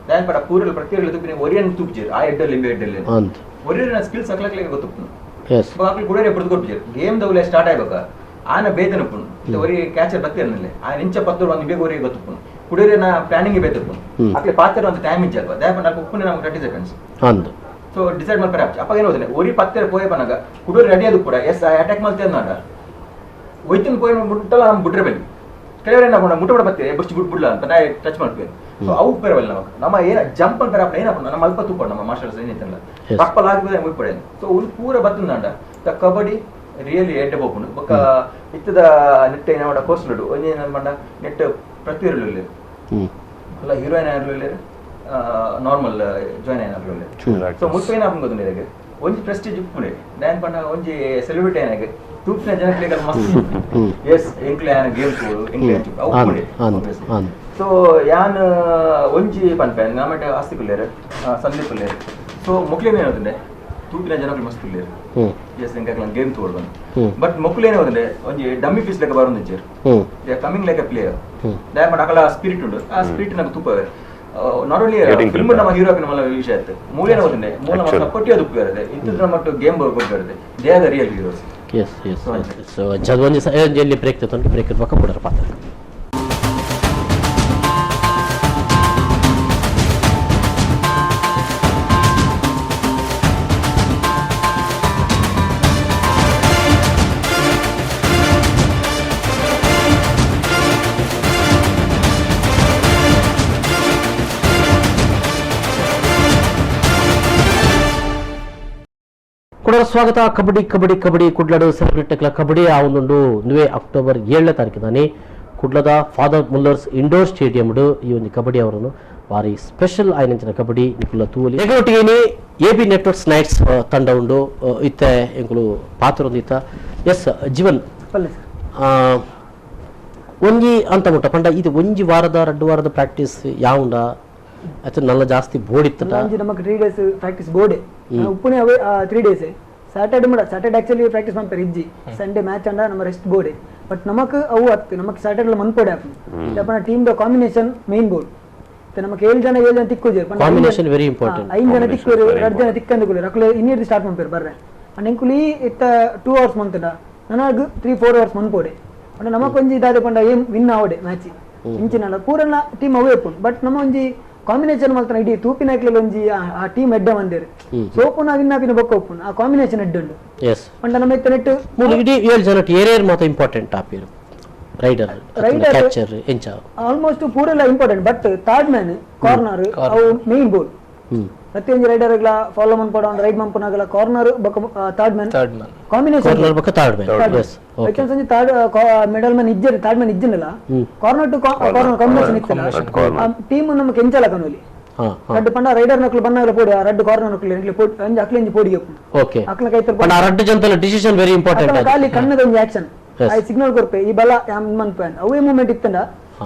ದಾಯ ಪಂಡ ಪೂರಲ್ ಪ್ರತಿಯೊಂದು ತುಪ್ಪಿನ ಒರಿಯನ್ ತುಪ್ಪಿಜೆರ್ ಆ ಎಡ್ಡಲ್ಲಿ ಇಂಬೆ ಎಡ್ಡಲ್ಲಿ ಒರಿಯನ್ ಸ್ಕಿಲ್ಸ್ ಅಕ್ಲಕ್ಲೆಗೆ ಗೊತ್ತುಪ್ಪುಂಡು. ಬೊಕ್ಕ ಅಕ್ಲು ಕುಡರೆ ಬುಡ್ದು ಕೊರ್ಪಿಜೆರ್ ಗೇಮ್ ದೌಲೆ ಸ್ಟಾರ್ಟ್ ಆಯ್ಬೊಕ್ಕ ಆನ ಬೇತನ ಉಪ್ಪುಂಡು ಇತ್ತೆ ಒರಿ ಕ್ಯಾಚರ್ ಬತ್ತಿರನಲ್ಲಿ ಆ ಇಂಚ ಪತ್ತೊಡು ಒಂದು ಬೇಗ ಒರಿಗೆ ಗೊತ್ತುಪ್ಪುಂಡು ಕುಡಿಯೋನ ಪ್ಲಾನಿಂಗ್ ಬೇತುಪ್ಪುಂಡು ಅಕ್ಲೆ ಪಾತ್ರ ಒಂದು ಟೈಮ್ ಇಜ್ಜಲ್ವ ದಾಯ ಪಂಡ ಅಲ್ಪ ಉಪ್ಪುನೆ ನಮ್ಗೆ 30 seconds so decide ಮಲ್ಪರೆ ಆಪ್ಚಿ. ಅಪ್ಪ ಏನು ಒರಿ ಪತ್ತೆರ ಪೋಯೆ ಪನಗ ಕುಡೋರು ರೆಡಿ ಅದು ಕೂಡ ಎಸ್ ಅಟ್ಯಾಕ್ ಮಲ್ತೆ ಅಂದಾಗ ಒಯ್ತಿನ ಪೋಯೆ ಮುಟ್ಟಲ್ಲ ನಮ್ಮ ಬುಡ್ರೆ ಬಲ್ಲಿ ಕೆಲವರು ಏನಾಗ ಮುಟ್ಟಬಡ ಬತ್ತೀರಿ ಬಸ್ ಬಿಡ್ ಬಿಡ್ಲ ಅಂತ ನಾ ಟಚ್ ಮಾಡ್ತೀವಿ. ಸೊ ಅವು ಪೇರವಲ್ಲ ನಮಗೆ ನಮ್ಮ ಏನ ಜಂಪ್ ಅಂತ ಏನಪ್ಪ ನಮ್ಮ ಅಲ್ಪ ತೂಪ ನಮ್ಮ ಮಾಸ್ಟರ್ಸ್ ಏನಿತ್ತಲ್ಲ ರಪ್ಪಲ್ ಹಾಕಿದ್ರೆ ಮುಯ್ಪಡೆ. ಸೊ ಒಂದು ಪೂರ ಬತ್ತಂದಾಂಡ the kabaddi really ಎಡ್ಡೆ ಪೋಪುಂಡು. ಬೊಕ್ಕ ಇತ್ತದ ನೆಟ್ ಏನ ಕೋಸ್ಲುಡು ಒಂಜಿ ಏನ ನೆಟ್ ಪ್ರತಿಯೊರ್ಲು ಅಲ್ಲ ಹೀರೋಯಿನ್ ಆಗಿರ್ಲಿಲ್ಲ ನಾರ್ಮಲ್ ಜಾಯ್ನ್ ಆಗಿರ್ಲಿಲ್ಲ. ಸೊ ಮುಲ್ಪ ಏನಾಪುಂಡು ಗೊತ್ತುಂಡು ಇರೆಗ್ ಒಂಜಿ ಪ್ರೆಸ್ಟೀಜ್ ಉಪ್ಪುಂಡು ದಾನ್ ಪಂಡ ಒಂಜಿ ಸೆಲೆಬ್ರಿಟಿ ಏನಾಗ ತೂಪಿನ ಜನಕ್ಲೆಗ್ ಮಸ್ತ್ ಎಸ್ ಎಂಕ್ಲೆ ಆನ ಗೇಮ್ ತೂಡು ಎಂಕ್ಲೆ ಅವು ಉಪ್ಪುಂಡು. ಸೊ ಯಾನ್ ಒಂಜಿ ಪನ್ಪೆ ನಮ್ಮಟ ಆಸ್ತಿಕ್ ಉಲ್ಲೆರ್ ಸಂದೀಪ್ ಉಲ್ಲೆರ್. ಸೊ ಮೊಕ್ಲೆನ್ ಏನಾತುಂಡೆ ತೂಪಿನ ಜನಕ್ಲು ಮಸ್ತ್ ಉಲ್ಲೆರ್ ಎಸ್ ಎಂಕ್ ಗೇಮ್ ತೂಡು ಬಂದು ಬಟ್ ಮೊಕ್ಲು ಏನಾತುಂಡೆ ಒಂಜಿ ಡಮ್ಮಿ ಪೀಸ್ ಲೆಕ್ಕ ಬರೊಂದಿಜ್ಜೆರ್ they are coming like a player ದಾಯ ಪಂಡ ಅಕಲ ಸ್ಪಿರಿಟ್ ಉಂಡು ಆ ಸ್ಪಿರಿಟ್ ನಗ ತೂಪವೆರ್ not only film ನಮ್ಮ ಹೀರೋ ನಮ್ಮ ವಿಷಯ ಆಯ್ತು ಮೂಲೇನ ಗೊತ್ತುಂಡೆ ಮೂಲ ನಮ್ಮ ಸಪೋರ್ಟ್ ಅದು ಉಪ್ಪು ಇಂಥ ನಮ್ಮ ಗೇಮ್ ಬರ್ಬೇಕು they are the real heroes. Yes yes so ಜದ್ವಂಜಿ ಎಲ್ಲಿ ಬ್ರೇಕ್ ತಗೊಂಡು ಬ್ರೇಕ್ ಇರ್ಬೇಕು ಕೊಡರ ಪಾತ್ರ. ಕುಡರ ಸ್ವಾಗತ. ಕಬಡ್ಡಿ ಕಬಡ್ಡಿ ಕಬಡ್ಡಿ ಕುಡ್ಲಡು ಸೆಲೆಬ್ರಿಟಿ ಕಬಡ್ಡಿ ಆ ಒಂದುಂಡು ಒಂದುವೇ ಅಕ್ಟೋಬರ್ 7ನೇ ತಾರೀಕಿದಾನೆ ಕುಡ್ಲದ ಫಾದರ್ ಮುಲ್ಲರ್ಸ್ ಇಂಡೋರ್ ಸ್ಟೇಡಿಯಂ ಈ ಒಂದು ಕಬಡ್ಡಿ ಅವರನ್ನು ಭಾರಿ ಸ್ಪೆಷಲ್ ಆಯ್ನಂಚಿನ ಕಬಡ್ಡಿ ನಿಕುಲ ತೂಲಿ ಎಗರೊಟ್ಟಿಗೆ A B networks knights ತಂಡ ಉಂಡು ಇತ್ತೆ ಎಂಕುಲು ಪಾತ್ರ ಇತ್ತ. ಎಸ್ ಜೀವನ್ ಒಂಜಿ ಅಂತ ಮುಟ್ಟ ಪಂಡ ಇದು ಒಂಜಿ ವಾರದ 2 ವಾರದ ಪ್ರಾಕ್ಟೀಸ್ ಯಾವುಂಡ ಅಥವಾ ನಲ್ಲ ಜಾಸ್ತಿ ಬೋರ್ಡ್ ಇತ್ತ ನಮಗೆ 3 ಡೇಸ್ ಪ್ರಾಕ್ಟೀಸ್ ಬೋರ್ಡೆ ಉಪ್ಪುನೆ ಅವೇ 3 ಡೇಸ್ ಸ್ಯಾಟರ್ಡೆ ಮಾಡ Saturday actually practice ಮಾಡ್ತಾರೆ ಇಜ್ಜಿ ಸಂಡೇ ಮ್ಯಾಚ್ ಅಂಡ ನಮ್ಮ ರೆಸ್ಟ್ ಬೋರ್ಡೆ ಬಟ್ ನಮಕ್ ಅವು ಹತ್ತು ನಮಕ್ ಸ್ಯಾಟರ್ಡೆ ಮನ್ಪೋಡೆ ಆಪುಂಡು ಅಪ್ಪನ team the combination main board ನಮಕ್ 7 ಜನ 7 ಜನ ತಿಕ್ಕುಜೆ combination very important 5 ಜನ ತಿಕ್ಕುರು 2 ಜನ ತಿಕ್ಕಂದು ಕುಲೆ ರಕಲೆ ಇನ್ನಿರ್ದು ಸ್ಟಾರ್ಟ್ ಮಾಡ್ತಾರೆ ಬರ್ರೆ ಅಂಡ್ ಎಂಕುಲಿ ಇತ್ತ 2 ಅವರ್ಸ್ ಮಂತಡ ನನಗ 3-4 ಅವರ್ಸ್ ಮನ್ಪೋಡೆ ಅಂಡ್ ನಮಕ್ ಒಂಜಿ ಇದಾದೆ ಪಂಡ ಏನ್ ವಿನ್ ಆವಡೆ ಮ್ಯಾಚ್ ಇಂಚಿನಲ್ಲ ಪೂರನ ಟೀಮ್ ಅವೇ ಉಪ್ಪುಂಡು ಬಟ್ ನಮ್ಮ ಒಂಜಿ ಕಾಂಬಿನೇಷನ್ ಮಲ್ತನ ಇಡೀ ತೂಪಿನ ಒಂಜಿ ಆ ಟೀಮ್ ಎಡ್ಡೆ ಬಂದೇರು ಸೋಪುನ ವಿನ್ ಆಪಿನ ಬೊಕ್ಕ ಉಪ್ಪುಂಡು ಆ ಕಾಂಬಿನೇಷನ್ ಎಡ್ಡೆ ಉಂಡು ಎಸ್ ಪಂಡ ನಮ್ಮ ಇತ್ತ ನೆಟ್ ಮೂಲು ಇಡೀ 7 ಜನ ಏರೇರ್ ಮಾತ ಇಂಪಾರ್ಟೆಂಟ್ ಆಪೇರು rider rider catcher ಎಂಚ ಆಲ್ಮೋಸ್ಟ್ ಪೂರೆಲ್ಲ important but third man corner ಅವು ಮೇನ್ ಬೋರ್ಡ್ ಪ್ರತಿಯೊಂದು ರೈಡರ್ ಗ್ಲಾ ಫಾಲೋ ಮನ್ಪಡ ಒಂದು ರೈಡ್ ಮನ್ಪನಾಗಲ ಕಾರ್ನರ್ ಬೊಕ್ಕ third man combination corner ಬೊಕ್ಕ third man S okay ಸಂಜೆ third middle man ಇಜ್ಜೆ ಥರ್ಡ್ ಮ್ಯಾನ್ ಇಜ್ಜನಲ್ಲ corner to corner combination ಇತ್ತಲ್ಲ ಟೀಮ್ ನಮಗೆ ಎಂಚಲ ಕನೋಲಿ ರಡ್ಡು ಪಂಡ ರೈಡರ್ ನಕಲು ಬನ್ನಾಗಲ ಪೋಡಿ ಆ ರಡ್ಡು ಕಾರ್ನರ್ ನಕಲು ಎಂಕ್ಲೆ ಪೋಡಿ ಅಂಜ ಅಕ್ಲೆ ಇಂಜಿ ಪೋಡಿ ಓಕೆ ಅಕ್ಲ ಕೈತರ್ ಪಂಡ ಆ ರಡ್ಡು ಜನತಲ decision very important ಖಾಲಿ ಕಣ್ಣದ ಒಂಜಿ ಆಕ್ಷನ್ ಆ ಸಿಗ್ನಲ್ ಕೊರ್ಪೆ ಈ ಬಲ ಯಾಮ್ ಮನ್ಪೆ ಅವೇ ಮೂವ್ಮೆಂಟ್ ಇತ್ತಂಡ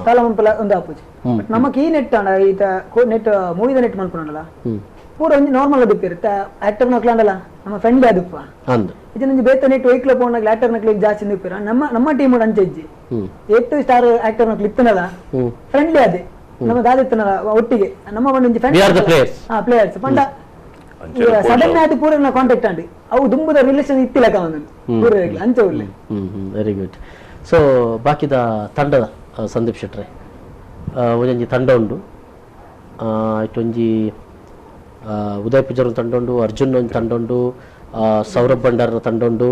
ತಾಲ ಮನ್ಪಲ ಒಂದು ಆಪುಜಿ ಬಟ್ ನಮಕ್ ಈ ನೆಟ್ ಅಂಡ ಈತ ನೆಟ್ ಮೂವಿದ ನೆಟ್ ಮನ್ಪುನಲ್ಲ ಪೂರ ಒಂಜಿ ನಾರ್ಮಲ್ ಅದುಪ್ಪೇರು ಆಕ್ಟರ್ ನಕ್ಲಾಂಡಲ್ಲ ನಮ್ಮ ಫ್ರೆಂಡ್ಲಿ ಅದುಪ್ಪ ಇದು ನಂಜಿ ಬೇತ ನೆಟ್ ವೆಹಿಕಲ್ ಪೋನಾಗ ಆಕ್ಟರ್ ನಕ್ಲಿಗೆ ಜಾಸ್ತಿ ಉಪ್ಪೇರು ನಮ್ಮ ನಮ್ಮ ಟೀಮ್ ಅಂಚೆ ಇಜ್ಜಿ ಏತ್ತು ಸ್ಟಾರ್ ಆಕ್ಟರ್ ನಕ್ಲು ಇತ್ತನಲ್ಲ ಫ್ರೆಂಡ್ಲಿ ಅದೇ ನಮ್ಮ ದಾದಿತ್ತನಲ್ಲ ಒಟ್ಟಿಗೆ ನಮ್ಮ ಒಂಜಿ ಫ್ರೆಂಡ್ ಪ್ಲೇಯರ್ಸ್ ಪಂಡ ಸಡನ್ ಆದ ಪೂರ ಕಾಂಟ್ಯಾಕ್ಟ್ ಅಂಡಿ ಅವು ದುಂಬುದ ರಿಲೇಷನ್ ಇತ್ತಿಲ್ಲ ಕಾವನ ಪೂರ ಅಂಚೆ ಉಲ್ಲೆ. Very good. So ಬಾಕಿದ ತಂಡದ ಸಂದೀಪ್ ಶೆಟ್ರೆ ಒಂಜೊಂಜಿ ತಂಡ ಉಂಡು ಇಟ್ಟೊಂಜಿ ಉದಯ್ ಪೂಜಾರ್ ತಂಡ ಉಂಡು, ಅರ್ಜುನ್ ಒಂದು ತಂಡ ಉಂಡು, ಸೌರಭ್ ಭಂಡಾರ ತಂಡ ಉಂಡು,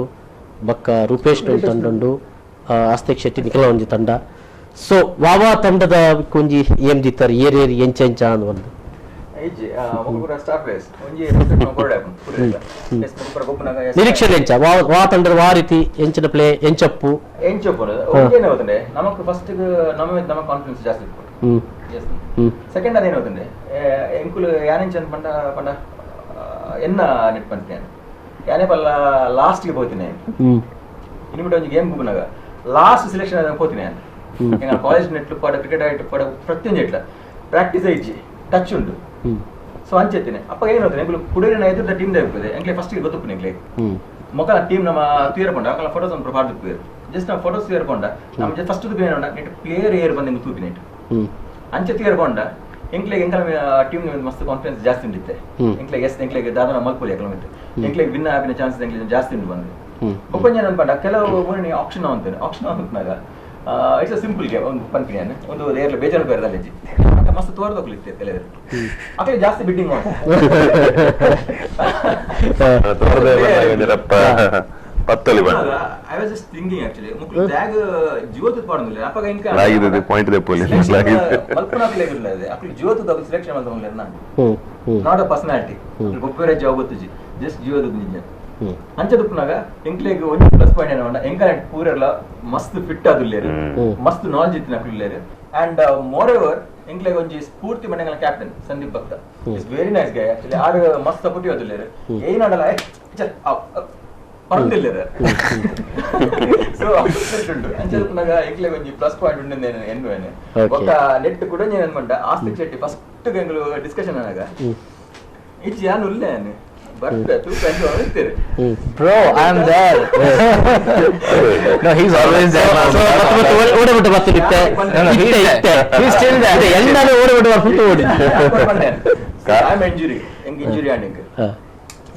ಬಕ್ಕ ರೂಪೇಶ್ ಒಂದು ತಂಡ ಉಂಡು, ಆಸ್ತಿಕ್ ಶೆಟ್ಟಿ ನಿಖಲ ಒಂಜಿ ತಂಡ. ಸೊ ವಾವಾ ತಂಡದ ಒಂಜಿ ಏಮ್ ದಿತ್ತಾರೆ ಏರೇರಿ ಎಂಚ ಎಂಚ ಒಂದು ನಿರೀಕ್ಷೆ ಎಂಚ ವಾ ತಂಡದ ವಾ ರೀತಿ ಎಂಚಿನ ಪ್ಲೇ ಎಂಚಪ್ಪು ಎಂಚಪ್ಪು ನಮಕ್ ಫಸ್ಟ್ ನಮ್ಮ ನಮ್ಮ ಕಾನ್ಫಿಡೆನ್ಸ್ ಜಾಸ್ತಿ. ಸೆಕೆಂಡ್ ಅದೇನಾಗುತ್ತದೆ ಎಂಕುಲು ಯಾನೆಂಚ ಪಂಡ ಪಂಡ ಎನ್ನ ನೆಟ್ ಪಂತೀನಿ ಯಾನೇ ಪಲ್ಲ ಲಾಸ್ಟ್ಗೆ ಹೋಗ್ತೀನಿ ಇನ್ಬಿಟ್ಟು ಒಂಜಿ ಗೇಮ್ ಗೊಬ್ಬನಾಗ ಲಾಸ್ಟ್ ಸೆಲೆಕ್ಷನ್ ಹೋಗ್ತೀನಿ ನಾನು ಕಾಲೇಜ್ ನೆಟ್ ಪಾಡ ಕ್ರಿಕೆಟ್ ಆಯ್ತು ಪಾಡ ಪ್ರತಿಯೊಂದು ಇಟ್ಲ ಪ್ರಾಕ್ಟೀಸ್ ಐಜಿ ಟಚ್ ಉಂಟು ಸೊ ಅಂಚೆತ್ತೀನಿ ಅಪ್ಪ ಏನು ಹೋಗ್ತೀನಿ ಎಂಕುಲು ಕುಡಿಯನ ಎದುರು ಟೀಮ್ ಇರ್ತದೆ ಎಂಕ್ಲೆ ಫಸ್ಟ್ಗೆ ಗೊತ್ತುಪ್ಪು ಎಂಕ್ಲೆ ಮೊಕಲ ಟೀಮ್ ನಮ್ಮ ತೂಯರ್ಕೊಂಡ ಅಕಲ ಫೋಟೋಸ್ ಒಂದು ಪಾಡ್ದು ಜಸ್ಟ್ ನಾವು ಫೋಟೋಸ್ ತೂಯರ್ಕೊಂಡ ನಮ್ಮ ಜಸ್ಟ್ ಫಸ್ಟ್ ತೂಪಿನ net player air ಬಂದು ನಿಮ್ಗೆ ತೂಪಿನ ನೆಟ್ ಅಂಚೆ ತೂಯರ್ಕೊಂಡ ಎಂಕ್ಲೆಗೆ ಎಂಕಲ ಟೀಮ್ ಮಸ್ತ್ ಕಾನ್ಫಿಡೆನ್ಸ್ ಜಾಸ್ತಿ ಉಂಟಿತ್ತೆ ಎಂಕ್ಲೆಗೆ ಎಸ್ ಎಂಕ್ಲೆಗೆ ದಾದನ ಮಲ್ಪೊಲಿ ಅಕಲ ಮತ್ತೆ ಎಂಕ್ಲೆಗೆ ವಿನ್ ಆಪಿನ ಚಾನ್ಸಸ್ ಎಂಕ್ಲೆ ಜಾಸ್ತಿ ಉಂಟು ಬಂದು ಒಪ್ಪಂಜನ ಅನ್ಪಂಡ ಕೆಲವು ಆಪ್ಷನ್ ಅಂತಾನೆ option ಅಂತಾಗ it's a simple game ಒಂದು ಪನ್ಪಿನ ಒಂದು ಏರ್ಲ ಬೇಜಾರು ಬೇರೆ ಅಲ್ಲಜ್ಜಿ ಮಸ್ತ್ ತೋರ್ದೋಗ್ಲಿತ್ತೆ ಕೆಲವರು ಅಕಲೆ ಜಾಸ್ತಿ ಬಿಡ್ಡಿಂಗ್ ಪತ್ತಲಿ ಬಂದ I was just thinking actually ಮುಕ್ಳು tag ಜೀವತದ ಪಾಡೊಂದಿಲ್ಲ ಅಪ್ಪಗ ಇಂಕ ಲಾಗಿದೆ ಪಾಯಿಂಟ್ ದೆ ಪೊಲೀಸ್ ಲಾಗಿದೆ ಮಲ್ಪನ ಇರಲ್ಲ ಇದೆ ಅಕ್ಲು ಜೀವತದ ಸೆಲೆಕ್ಷನ್ ಮಾಡ್ತೊಂದಿಲ್ಲ ನಾನು not a personality ಗೊಬ್ಬರ ಜಾಬ್ ಗೊತ್ತುಜಿ ಜಸ್ಟ್ ಜೀವತದ ನಿಜ ಅಂಚೆ ತುಪ್ಪನಾಗ ಎಂಕ್ಲೆಗ್ ಒಂಜಿ ಪ್ಲಸ್ ಪಾಯಿಂಟ್ ಏನೋ ಎಂಕಲ ಪೂರೆಲ್ಲ ಮಸ್ತ್ ಫಿಟ್ ಆದುಲ್ಲೇರು ಮಸ್ತ್ ನಾಲೆಜ್ ಇತ್ತಿನ ಅಕ್ಲುಲ್ಲೇರು and more over ಎಂಕ್ಲೆಗ್ ಒಂಜಿ ಸ್ಫೂರ್ತಿ ಮಂಡಂಗಲ captain Sandeep Bhakta is very nice guy actually are ಮಸ್ತ್ ಸಪೋರ್ಟಿವ್ ಆದುಲ್ಲೇರು ಏನಲ್ಲ ಪರಂದಿಲ್ಲೇರು ಸೊ ಉಂಟು ಅಂಚೆ ತುಪ್ಪನಾಗ ಎಂಕ್ಲೆಗ್ ಒಂಜಿ ಪ್ಲಸ್ ಪಾಯಿಂಟ್ ಉಂಡು ಎನ್ನುವೇನೆ ಒಕ್ಕ ನೆಟ್ ಕೂಡ ಏನ್ ಆಸ್ತಿಕ್ ಶೆಟ್ಟಿ ಫಸ್ಟ್ ಎಂಗ್ಲು ಡಿಸ್ಕಷನ್ ಅನಾಗ ಇಚ್ಚಿ ಯಾನು ಉಲ್ಲೆ Bro, I'm there. No, he's always there. ಓಡಬಿಟ್ಟು ಬರ್ತಿರುತ್ತೆ. He's still there. ಎಲ್ಲಾನು ಓಡಬಿಟ್ಟು ಬರ್ಬಿಟ್ಟು ಓಡಿ. I'm injury. ಎಂಗ್ injury and ಎಂಗ್.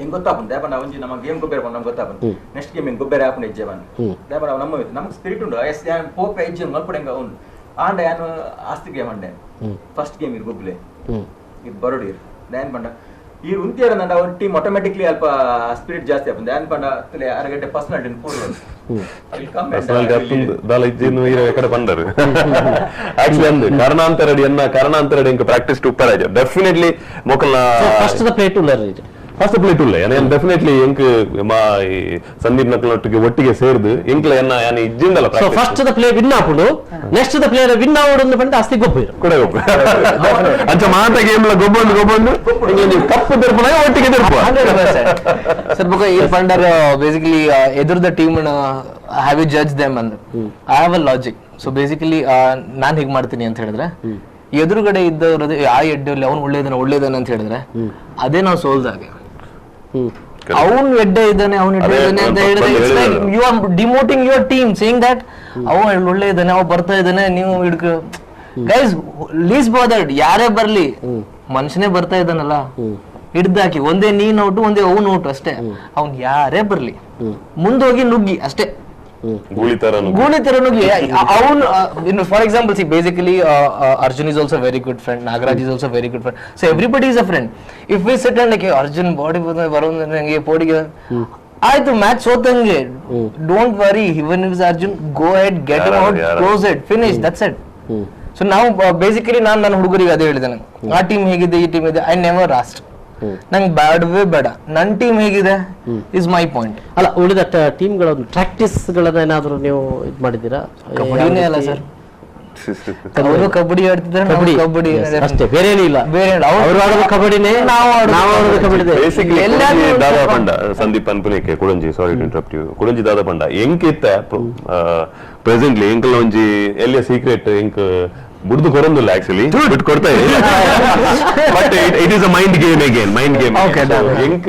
ಎಂಗ್ ಗೊತ್ತಾಪುಂಡು ದಾಪನ ಒಂಜಿ ನಮ್ಮ ಗೇಮ್ ಗೊಬ್ಬರ ನಮ್ಗೆ ಗೊತ್ತಾಪುಂಡು ನೆಕ್ಸ್ಟ್ ಗೇಮ್ ಎಂಗ್ ಗೊಬ್ಬರ ಆಪುಂಡು ಹೆಜ್ಜೆ ಬಂದು ದಾಪನ ನಮ್ಮ ನಮ್ಗೆ ಸ್ಪಿರಿಟ್ ಉಂಡು ಎಸ್ ಯಾನ್ ಪೋಪ ಹೆಜ್ಜೆ ಮಲ್ಪಡೆ ಎಂಗ ಉಂಡು ಆಂಡ ಯಾನು ಆಸ್ತಿ ಗೇಮ್ ಅಂಡೆ ಫಸ್ಟ್ ಗೇಮ್ ಇರ್ ಗೊಬ್ಬಲೆ ಇದು ಬರೋಡಿ ಇರ್ ದಾನ್ ಪಂಡ ಈ ಉಂತಿಯರ ನಂಡ ಒಂದು ಟೀಮ್ ಆಟೋಮೆಟಿಕ್ಲಿ ಅಲ್ಪ ಸ್ಪಿರಿಟ್ ಜಾಸ್ತಿ ಆಪುಂಡು ದಾನ್ ಪಂಡ ಅರಗಡ್ಡೆ ಪರ್ಸನಾಲಿಟಿ ಪೂರ್ವ ಪರ್ಸನಾಲಿಟಿ ಅತ್ತುಂದು ದಾಲ ಇಜ್ಜಿನ್ನು ಈರ ಎಕಡೆ ಪಂಡರು ಆಕ್ಚುಲಿ ಅಂದು ಕಾರಣಾಂತರಡಿ ಎನ್ನ ಕಾರಣಾಂತರಡಿ ಎಂಕ್ ಪ್ರಾಕ್ಟೀಸ್ ಟು ಉಪ್ಪರಾಜ ಡೆಫಿನೆಟ್ಲಿ ಮೊಕಲ್ನ first the plate ಉಲ್ಲರ್ first plate ಉಲ್ಲ ಯಾನ್ ಡೆಫಿನೆಟ್ಲಿ ಎಂಕ್ ಮಾ ಈ ಸಂದೀಪ್ ನಕ್ಲೊಟ್ಟಿಗೆ ಒಟ್ಟಿಗೆ ಸೇರ್ದು ಎಂಕ್ಲ ಎನ್ನ ಯಾನ್ ಇಜ್ಜಿಂದಲ so first the play win ಆಪುಂಡು next the player win ಆವಡು ಪಂಡ ಅಸ್ತಿ ಗೊಬ್ಬ ಕೂಡ ಗೊಬ್ಬ ಅಂಚ ಮಾತ ಗೇಮ್ ಲ ಗೊಬ್ಬೊಂದು ಗೊಬ್ಬೊಂದು ಇಂಗ್ಲಿ ಕಪ್ಪು ತೆರ್ಪುನ ಒಟ್ಟಿಗೆ ತೆರ್ಪು 100% ಸರ್ ಬೊಕ ಈ ಪಂಡರ್ basically ಎದುರುದ team have you judge them ಅಂದ್ I have a logic. So basically non ಹೇಗ್ ಮಾಡ್ತೀನಿ ಅಂತ ಹೇಳಿದ್ರೆ ಎದುರುಗಡೆ ಇದ್ದವ್ರದ್ದು ಆ ಎಡ್ಡೆ ಅವ್ನು ಒಳ್ಳೇದನ ಒಳ್ಳೇದನ ಅಂತ ಹೇಳಿದ್ರೆ ಅದೇ ನಾವು ಸೋಲ್ದಾಗೆ ಅವನ್ ಎಡ್ಡೆ ಇದ್ದಾನೆ ಅವ್ನು ಎಡ್ಡೆ ಇದ್ದಾನೆ ಅಂತ ಹೇಳಿದ್ರೆ it's like you are demoting your team saying that ಅವ ಒಳ್ಳೆ ಇದ್ದಾನೆ ಅವ ಬರ್ತಾ ಇದ್ದಾನೆ ನೀವು ಹಿಡ್ಕ guys least bothered ಯಾರೇ ಬರ್ಲಿ ಮನುಷ್ಯನೇ ಬರ್ತಾ ಇದ್ದಾನಲ್ಲ ಹಿಡ್ದಾಕಿ ಒಂದೇ ನೀನ್ ಔಟು ಒಂದೇ ಅವ್ನು ಔಟು ಅಷ್ಟೇ ಅವ್ನ್ ಯಾರೇ ಬರ್ಲಿ ಮುಂದೋಗಿ ನುಗ್ಗಿ ಅಷ್ಟೇ ಗೂಳಿ ತರ ನುಗ್ಗಿ ಅವನು for example see basically Arjun is also very good friend, Nagaraj is also very good friend, so everybody is a friend. If we sit and like Arjun body ಬರೋದು ನಂಗೆ ಪೋಡಿಗೆ ಆಯ್ತು match ಸೋತಂಗೆ don't worry even is Arjun go ahead get him out close it finish that's it. So ನಾವು basically ನಾನು ನನ್ನ ಹುಡುಗರಿಗೆ ಅದೇ ಹೇಳಿದೆ, ನಂಗೆ ಆ ಟೀಮ್ ಹೇಗಿದೆ ಈ ಟೀಮ್ ಇದೆ I never asked, ನಂಗೆ ಬ್ಯಾಡವೇ ಬೇಡ, ನನ್ನ ಟೀಮ್ ಹೇಗಿದೆ is my point. ಅಲ್ಲ ಉಳಿದ ಟೀಮ್ಗಳ ಒಂದು ಪ್ರಾಕ್ಟೀಸ್ ಗಳನ್ನ ಏನಾದರೂ ನೀವು ಇದು ಮಾಡಿದ್ದೀರಾ? ಕಬಡ್ಡಿನೇ ಅಲ್ಲ ಸರ್, ಅವರು ಕಬಡ್ಡಿ ಆಡ್ತಿದ್ರೆ ಕಬಡ್ಡಿ ಅಷ್ಟೇ, ಬೇರೆ ಏನೂ ಇಲ್ಲ. ಬೇರೆ ಅವರು ಆಡೋದು ಕಬಡ್ಡಿನೇ, ನಾವು ಆಡೋದು ಕಬಡ್ಡಿ. ಬೇಸಿಕಲಿ ದಾದಾ ಪಂಡ Sandeep ಅನ್ಪುನೇಕೆ ಕುಡಂಜಿ, sorry to interrupt you, ಕುಡಂಜಿ ದಾದಾ ಪಂಡ ಎಂಕ್ ಇತ್ತ ಪ್ರೆಸೆಂಟ್ಲಿ ಎಂಕಲ್ ಒಂಜಿ ಎಲ್ಲಿಯ ಸೀಕ್ರೆಟ್ ಎಂಕ್ ಬುಡ್ದು ಕೊರೊಂದಿಲ್ಲ ಆಕ್ಚುಲಿ ಬಿಟ್ಟು ಕೊಡ್ತಾ but it is a mind game again, mind game. ಎಂಕ್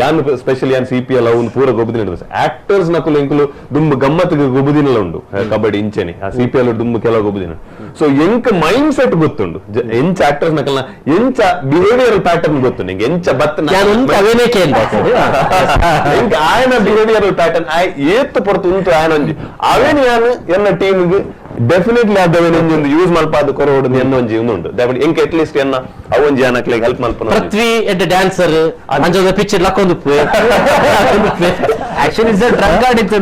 ಯಾನ್ ಸ್ಪೆಷಲಿ ಯಾನ್ C P L ಅವ್ನು ಪೂರ ಗೊಬ್ಬದಿನ ಆಕ್ಟರ್ಸ್ ನಕುಲು ಎಂಕುಲು ದುಂಬು ಗಮ್ಮತ್ತಿಗೆ ಗೊಬ್ಬದಿನಲ್ಲ ಉಂಡು ಕಬಡ್ಡಿ ಇಂಚೆನೆ ಆ C P L ದುಂಬು ಕೆಲವು ಗೊಬ್ಬದಿನ. ಸೊ ಎಂಕ್ ಮೈಂಡ್ ಸೆಟ್ ಗೊತ್ತುಂಡು ಎಂಚ ಆಕ್ಟರ್ಸ್ ನಕಲ್ನ ಎಂಚ ಬಿಹೇವಿಯರ್ ಪ್ಯಾಟರ್ನ್ ಗೊತ್ತುಂಡು ಎಂಕ್ ಎಂಚ ಬತ್ತ ಎಂಕ್ ಆಯನ ಬಿಹೇವಿಯರ್ ಪ್ಯಾಟರ್ನ್ ಏತ್ ಪೊರ್ತು ಉಂಟು ಆಯನ ಒಂಜಿ ಅವೇನು ಯಾನ್ ಎನ್ನ ಟೀಮ್ಗೆ ಡೆಫಿನೆಟ್ಲಿ ಅದವೇನು ಯೂಸ್ ಮಲ್ಪಾದ ಕೊರವಡು ಎನ್ನ ಒಂಜಿ ಉಂಡು ಎಂಕ್ ಅಟ್ ಲೀಸ್ಟ್ ಎನ್ನ ಅವೊಂಜಿ ಅನಕ್ಲೆಗ್ ಹೆಲ್ಪ್ ಮಲ್ಪನ ಪೃಥ್ವಿ ಎಡ್ಡೆ ಡ್ಯಾನ್ಸರ್ ಅಂಚದ ಪಿಕ್ಚರ್ ಲಕ್ಕೊಂದು Actually sir drug ಆಡಿತ್ತು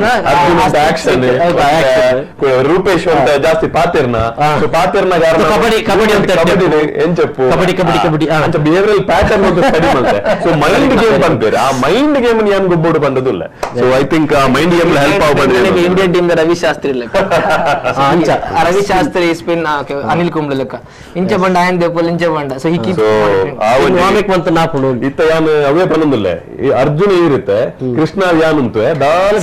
action Rupesh ಅಂತ ಜಾಸ್ತಿ ಪಾತಿರ್ನ ಸೊ ಪಾತಿರ್ನ ಕಬಡ್ಡಿ, ಕಬಡ್ಡಿ ಅಂತ ಕಬಡ್ಡಿ ಏನ್ చెప్పು ಕಬಡ್ಡಿ, ಕಬಡ್ಡಿ, ಕಬಡ್ಡಿ, ಆ. ಅಂಚ ಬಿಹೇವಿಯರಲ್ ಪ್ಯಾಟರ್ನ್ ಒಂದು ಸ್ಟಡಿ ಮಾಡ್ತೆ. So mind game ಪನ್ಪೇರು, ಆ ಮೈಂಡ್ ಗೇಮ್ ಏನ್ ಗೊಬ್ಬೋಡು ಬಂದದಿಲ್ಲ. So I think ಆ mind game help ಆಗ್ಬಂದ್ರೆ Indian team Ravi Shastri ಲೆಕ್ಕ. ಅಂಚ. ಆ ರವಿ ಶಾಸ್ತ್ರಿ ಸ್ಪಿನ್ ಅನಿಲ್ ಕುಂಬ್ಳೆ ಲೆಕ್ಕ ಇಂಚ ಬಂಡ ಆಯನ್ ದೇಪಲ್ ಇಂಚ ಬಂಡ. So he keep so ಆ ಒಂಜಿ ವಾಮಿಕ್ ಮಂತ್ ನಾಪುಂಡು. ಇತ್ತ ಯಾನ್ ಅವೇ ಪನೊಂದುಲ್ಲೆ, ಈ ಅರ್ಜುನ ಇರುತ್ತೆ, ಕೃಷ್ಣ ಯಾನ್ ಉಂಟು ದಾಲ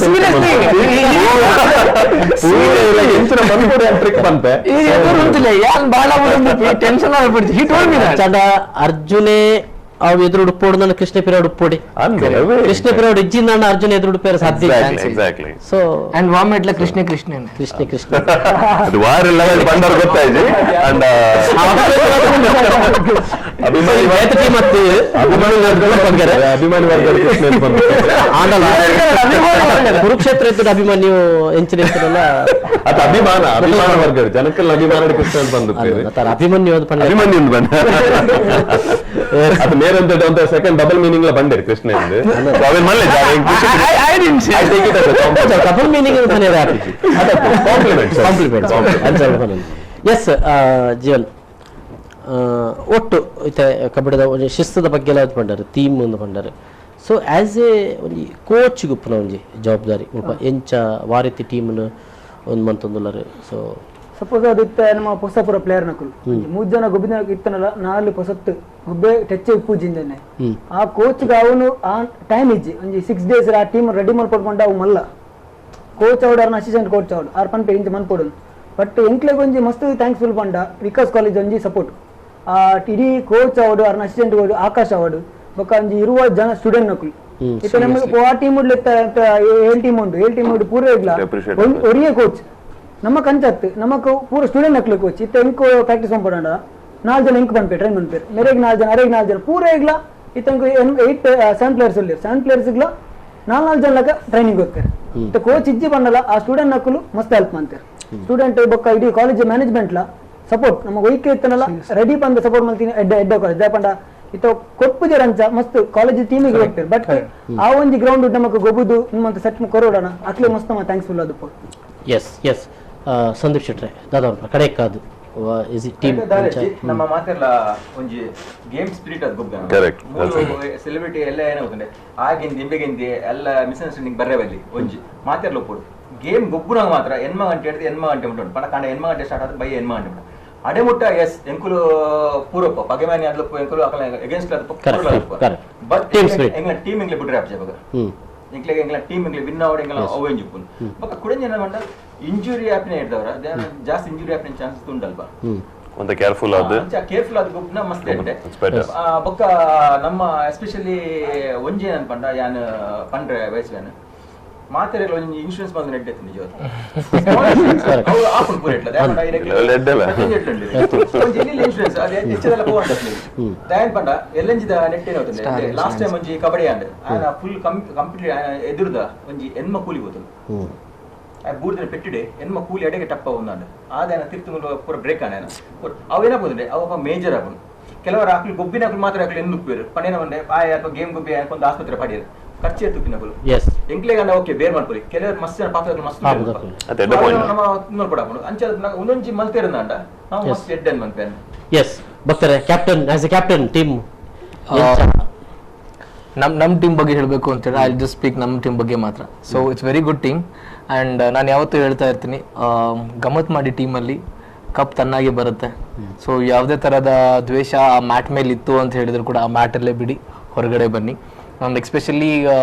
ಎಂಚಿನ ಬಂದ್ಕೊಡೆ ಟ್ರಿಕ್ ಬಂತೆ. ಯಾನ್ ಬಾಳ ಟೆನ್ಷನ್ ಆಗ್ಬಿಡ್ತು. He told me that. ಚಂಡ ಅರ್ಜುನೆ ಅವು ಎದುರು ಉಡುಪೋಡು, ನನ್ನ ಕೃಷ್ಣ ಪಿರಾಡ್ ಉಪ್ಪೋಡಿ. ಅಂದ್ರೆ ಅವೇ. ಕೃಷ್ಣ ಪಿರಾಡ್ ಇಜ್ಜಿಂದ ಅರ್ಜುನ ಎದುರು ಉಡುಪೇರ ಸಾಧ್ಯ ಇಲ್ಲ. Exactly. So and ವಾಮೆಟ್ಲ ಕೃಷ್ಣ ಕೃಷ್ಣನೇ ಕೃಷ್ಣ ಕೃಷ್ಣ ಅದು ವಾರ ಲೆವೆಲ್ ಬಂದವ್ರು ಗೊತ್ತಾಯ್ತು. ಅಂಡ್ ಅಭಿಮಾನಿ ಬೇತೆ ಟೀಮ್ ಅತ್ತು ಅಭಿಮಾನಿ ವರ್ಗದ ಅಭಿಮಾನಿ ವರ್ಗದ ಕೃಷ್ಣ ಅಂತ ಬಂದ್ರು. ಆಂಡಲ ಕುರುಕ್ಷೇತ್ರ ಇದ್ದ ಅಭಿಮನ್ಯು ಎಂಚಿನ ಹೆಸರೆಲ್ಲ ಅದು ಅಭಿಮಾನ ಅಭಿಮಾನ ವರ್ಗ ಜನಕ್ಕಲ್ಲ ಅಭಿಮಾನ ಕೃಷ್ಣ ಅಂತ ಬಂದು ಅಲ್ಲ, ಅಭಿಮನ್ಯು ಅದು ಪಂಡ ಅಭಿಮನ್ಯು ಅಂತ ಬಂದ ಅದು ನೇರ ಅಂತ second double meaning ಲ ಬಂದಿರಿ ಕೃಷ್ಣ ಎಂದು. So ಅವೇನ್ ಮಲ್ಲೆ I didn't say. I take it as a compliment. Double meaning compliment. Compliment yes Jeevan. ಒಟ್ಟು ಇತ್ತೆ ಕಬಡ್ಡಿದ ಒಂಜಿ ಶಿಸ್ತದ ಬಗ್ಗೆ ಎಲ್ಲ ಪಂಡರು, ಥೀಮ್ ಒಂದು ಪಂಡರು. So as A ಒಂಜಿ ಕೋಚ್ ಗುಪ್ಪುನ ಒಂಜಿ ಜವಾಬ್ದಾರಿ ಮುಲ್ಪ ಎಂಚ ವಾರಿತಿ ಟೀಮ್ನು ಒಂದು ಮಂತೊಂದುಲ್ಲರು. ಸೊ ಸಪೋಸ್ ಅದು ಇತ್ತ ನಮ್ಮ ಹೊಸ ಪೂರ ಪ್ಲೇಯರ್ ನಕುಲು ಮೂರು ಜನ ಗೊಬ್ಬಿನ ಇತ್ತನಲ್ಲ, ನಾಲ್ ಪೊಸತ್ತು ಗೊಬ್ಬೆ ಟಚ್ ಪೂಜಿಂದನೆ ಆ ಕೋಚ್ ಅವನು ಆ ಟೈಮ್ ಇಜ್ಜಿ ಒಂಜಿ 6 ಡೇಸ್ ಆ ಟೀಮ್ ರೆಡಿ ಮಲ್ಪಡ್ಕೊಂಡ ಅವು ಮಲ್ಲ ಕೋಚ್ ಅವಡು ಅರ್ನ ಅಸಿಸ್ಟೆಂಟ್ ಕೋಚ್ ಅವಡು ಆರ್ ಪನ್ಪೆ ಇಂಚ ಮನ್ಪೊಡು. ಬಟ್ ಎಂಕ್ಲೆಗ್ ಒಂಜಿ ಮಸ್ತ್ ಥ್ಯಾಂಕ್ಸ್ಫುಲ್ ಪಂಡ ವಿಕಾಸ್ ಕಾಲೇಜ್ ಒಂಜಿ ಸಪೋರ್ಟ್ ಆ ಇಡೀ ಕೋಚ್ ಅವಡು ಅರ್ನ ಅಸಿಸ್ಟೆಂಟ್ ಕೋಚ್ ಆಕಾಶ್ ಅವಡು ಬೊಕ್ಕ ಒಂಜಿ ಇರುವ ಜನ ಸ್ಟೂಡೆಂಟ್ ನಕುಲು ಇತ್ತ ನಮಗೆ ಆ ಟೀಮ್ ಏಳ್ ಟೀಮ್ ಉಂಟು, ಏಳ್ ಟೀಮ್ ಉಂಟು ಪೂರ ಇಗ್ಲ Appreciate ಒರಿಯೇ ಕೋಚ್ ನಮ್ಮ ಕಂಚತ್ತು ನಮಕ್ ಪೂರ ಸ್ಟೂಡೆಂಟ್ ನಕ್ಲು ಕೋಚ್ ಇತ್ತ ಎಂಕ್ ಪ್ರಾಕ್ಟೀಸ್ ಮನ್ಪೊಡಂಡ ನಾಲ್ ಜನ ಎಂಕ್ ಪನ್ಪೆ ಟ್ರೈನ್ ಮನ್ಪೇರು ಮೇರೆಗ್ ನಾಲ್ ಜನ ಅರೆಗ್ ನಾಲ್ ಜನ ಪೂರ ಇಗ್ಲ ಇತ್ತ 8 7 ಪ್ಲೇಯರ್ಸ್ ಉಲ್ಲೇರು 7 ಪ್ಲೇಯರ್ಸ್ ಇಗ್ಲ ನಾಲ್ ನಾಲ್ ಜನ ಲಕ ಟ್ರೈನಿಂಗ್ ಹೋಗ್ತಾರೆ. ಇತ್ತ ಕೋಚ್ ಇಜ್ಜಿ ಬಂಡಲ ಆ ಸ್ಟೂಡೆಂಟ್ ನಕಲು ಮಸ್ತ್ ಹೆಲ್ಪ್ ಮಾಡ್ತಾರೆ. ಸ್ಟೂಡೆಂಟ್ ಬೊಕ್ಕ ಇಡೀ ಕಾಲೇಜ್ ಮ್ಯಾನೇಜ್ಮೆಂಟ್ ಲ ಸಪೋರ್ಟ್ ನಮಗೆ ಒಯ್ಕೆ ಇತ್ತನಲ್ಲ ರೆಡಿ ಬಂದ ಸಪೋರ್ಟ್ ಮಾಡ್ತೀನಿ ಎಡ್ಡ ಎಡ್ಡ ಕಾಲೇಜ್ ದಾಪಂಡ ಇತ್ತ ಕೊಪ್ಪುಜರ ಅಂಚ ಮಸ್ತ್ ಕಾಲೇಜ್ ಟೀಮಿಗೆ ಹೋಗ್ತಾರೆ. ಬಟ್ ಆ ಒಂಜಿ ಗ್ರೌಂಡ್ ನಮಕ್ ಗೊಬ್ಬುದು ನಿಮ್ಮಂತ ಸೆಟ್ ಕೊರೋಡಣ ಅಕ್ಲೆ ಮಸ್ತ್ ನಮ್ಮ ಥ್ಯಾಂಕ್ಸ್ಫುಲ್ ಅದು. ಎಸ್ ಎಸ್ ಸಂದೀಪ್ ಶೆಟ್ರೆ ದಾದಾ ಕಡೆಕ್ಕಾದು is team ನಮ್ಮ ಮಾತೆಲ್ಲ ಒಂಜಿ ಗೇಮ್ ಸ್ಪಿರಿಟ್ ಅದು ಗೊಬ್ಬ Correct. Celebrity ಎಲ್ಲ ಏನಾಗುತ್ತಂದ್ರೆ ಆಗಿಂದ ಇಂಬೆಗಿಂದಿ ಎಲ್ಲ ಮಿಸ್ಅಂಡರ್ಸ್ಟ್ಯಾಂಡಿಂಗ್ ಬರ್ರೆ ಬಲ್ಲಿ ಒಂಜಿ ಮಾತೆಲ್ಲ ಒಪ್ಪುಡು ಗೇಮ್ ಗೊಬ್ಬುನಾಗ ಮಾತ್ರ ಎನ್ಮ ಗಂಟೆ ಹಿಡಿದು ಎನ್ಮ ಗಂಟೆ ಮುಟ್ಟ ಉಂಟು ಪಣ ಕಾಂಡ ಎನ್ಮ ಗಂಟೆ ಸ್ಟಾರ್ಟ್ ಆದ ಬೈ ಎನ್ಮ ಗಂಟೆ ಮುಟ್ಟ ಅಡೆ ಮುಟ್ಟ. ಎಸ್ ಎಂಕುಲು ಪೂರಪ್ಪ ಪಗೆಮಾನಿ ಅದ್ಲಪ್ಪ ಎಂಕುಲು ಅಕಲ against Correct, correct. But Team spirit. ಎಂಗ್ಲ team ಎಂಗ್ಲೆ ಬಿಡ್ರೆ ಆಪ್ಜೆ ಬಗ ಎಂಕ್ಲೆಗ್ ಎಂಗ್ಲ ಟೀಮ್ ಎಂಗ್ಲೆ ವಿನ್ ಆವಡ್ ಎಂಗ್ಲ ಅವು ಎಂಜುಪ್ಪುನು ಬೊಕ್ಕ ಕುಡಂಜಿ ಏನ ಪಂಡ ಇಂಜುರಿ ಆಪ್ನೆ ಇರ್ದವರ ಜಾಸ್ತಿ ಇಂಜುರಿ ಆಪ್ನೆ ಚಾನ್ಸಸ್ ಉಂಡಲ್ಪ ಒಂತ ಕೇರ್ಫುಲ್ ಆದ್ ಅಂಚ ಕೇರ್ಫುಲ್ ಆದ್ ಗೊಬ್ಬುನ ಮಸ್ತ್ ಎಡ್ಡೆ. It's better. ಬೊಕ್ಕ ನಮ್ಮ ಎಸ್ಪೆಷಲಿ ಒಂಜಿ ಏನನ್ ಪಂಡ ಯಾನ್ ಪಂಡ್ರೆ ವಯಸ್ಸುವೇನು ಮಾತೆರೆಗ್ಲ ಒಂಜಿ ಇನ್ಶೂರೆನ್ಸ್ ಬಂದು ನೆಡ್ಡೆ ನಿಜವಾದ ಅವು ಆಪುಂಡು ಪೂರ ಎಟ್ಲ ಎಡ್ಡೆಲ. ಒಂಜಿ ಎಲ್ಲಿ ಇನ್ಶೂರೆನ್ಸ್ ಅದು ಹೆಚ್ಚದೆಲ್ಲ ಪೋವಂಡ ದಯನ್ ಪಂಡ ಎಲ್ಲಂಜಿದ ನೆಟ್ ಏನಾಗುತ್ತದೆ ಲಾಸ್ಟ್ ಟೈಮ್ ಒಂಜಿ ಕಬಡ್ಡಿ ಆಂಡ್ ಆಯನ ಫುಲ್ ಕಂಪ್ಲೀಟ್ ಆಯನ ಎದುರುದ ಒಂಜಿ ಎನ್ಮ ಕೂಲಿ ಹೋತುಂಡು ಆ ಬೂರ್ದಿನ ಪೆಟ್ಟಿಡೆ ಎನ್ಮ ಕೂಲಿ ಅಡೆಗೆ ಟಪ್ಪ ಒಂದಾಂಡ್ ಆದ ತಿರ್ತು ಪೂರ ಬ್ರೇಕ್ ಆಂಡ್ ಅವೇನಾಗ್ಬೋದಂದ್ರೆ ಅವ ಮೇಜರ್ ಆಪುಂಡು ಕೆಲವರು ಆಕ್ಲು ಗೊಬ್ಬಿನ ಆಕ್ಲು ಮಾತ್ರ ಆಕ್ಲು ಎಂದು ಉಪ್ಪೇರು ಪಂಡೇನ ಬಂಡೆ ಆಯ ಅಥವಾ ಗೇಮ್ ಗೊಬ್ಬಿ ಒಂದು ಆಸ್ಪತ್ರೆ ಪಡೆಯರು ಖರ್ಚು ತುಪ್ಪಿನಕುಲು ಎಸ್ ಎಂಕ್ಲೆಗ್ ಅಂಡ ಓಕೆ ಬೇರ್ ಮಾಡ್ಕೊಳ್ಳಿ ಕೆಲವರು ಮಸ್ತ್ ಜನ ಪಾತ್ರ ಮಸ್ತ್ ಪಾಪದಕುಲು. ಅದೇ ಎಡ್ಡೆ point. ನಮ್ಮ ನೋಡ್ಕೊಡ ಅಂಚ ಒಂದೊಂಜಿ ಮಲ್ತೇರಂದ ನಾವು ಮಸ್ತ್ ಎಡ್ಡೆ ಮನ್ಪೇನು. ಎಸ್ ಬರ್ತಾರೆ captain as a captain team ನಮ್ ನಮ್ಮ ಟೀಮ್ ಬಗ್ಗೆ ಹೇಳಬೇಕು ಅಂತೇಳಿ I just speak ನಮ್ಮ ಟೀಮ್ ಬಗ್ಗೆ ಮಾತ್ರ. So it's very good team and ನಾನು ಯಾವತ್ತೂ ಹೇಳ್ತಾ ಇರ್ತೀನಿ, ಗಮ್ಮತ್ ಮಾಡಿ ಟೀಮಲ್ಲಿ ಕಪ್ ತನ್ನಾಗೆ ಬರುತ್ತೆ. ಸೊ ಯಾವುದೇ ಥರದ ದ್ವೇಷ ಆ ಮ್ಯಾಟ್ ಮೇಲೆ ಇತ್ತು ಅಂತ ಹೇಳಿದ್ರು ಕೂಡ ಆ ಮ್ಯಾಟಲ್ಲೇ ಬಿಡಿ, ಹೊರಗಡೆ ಬನ್ನಿ. ನಾನು especially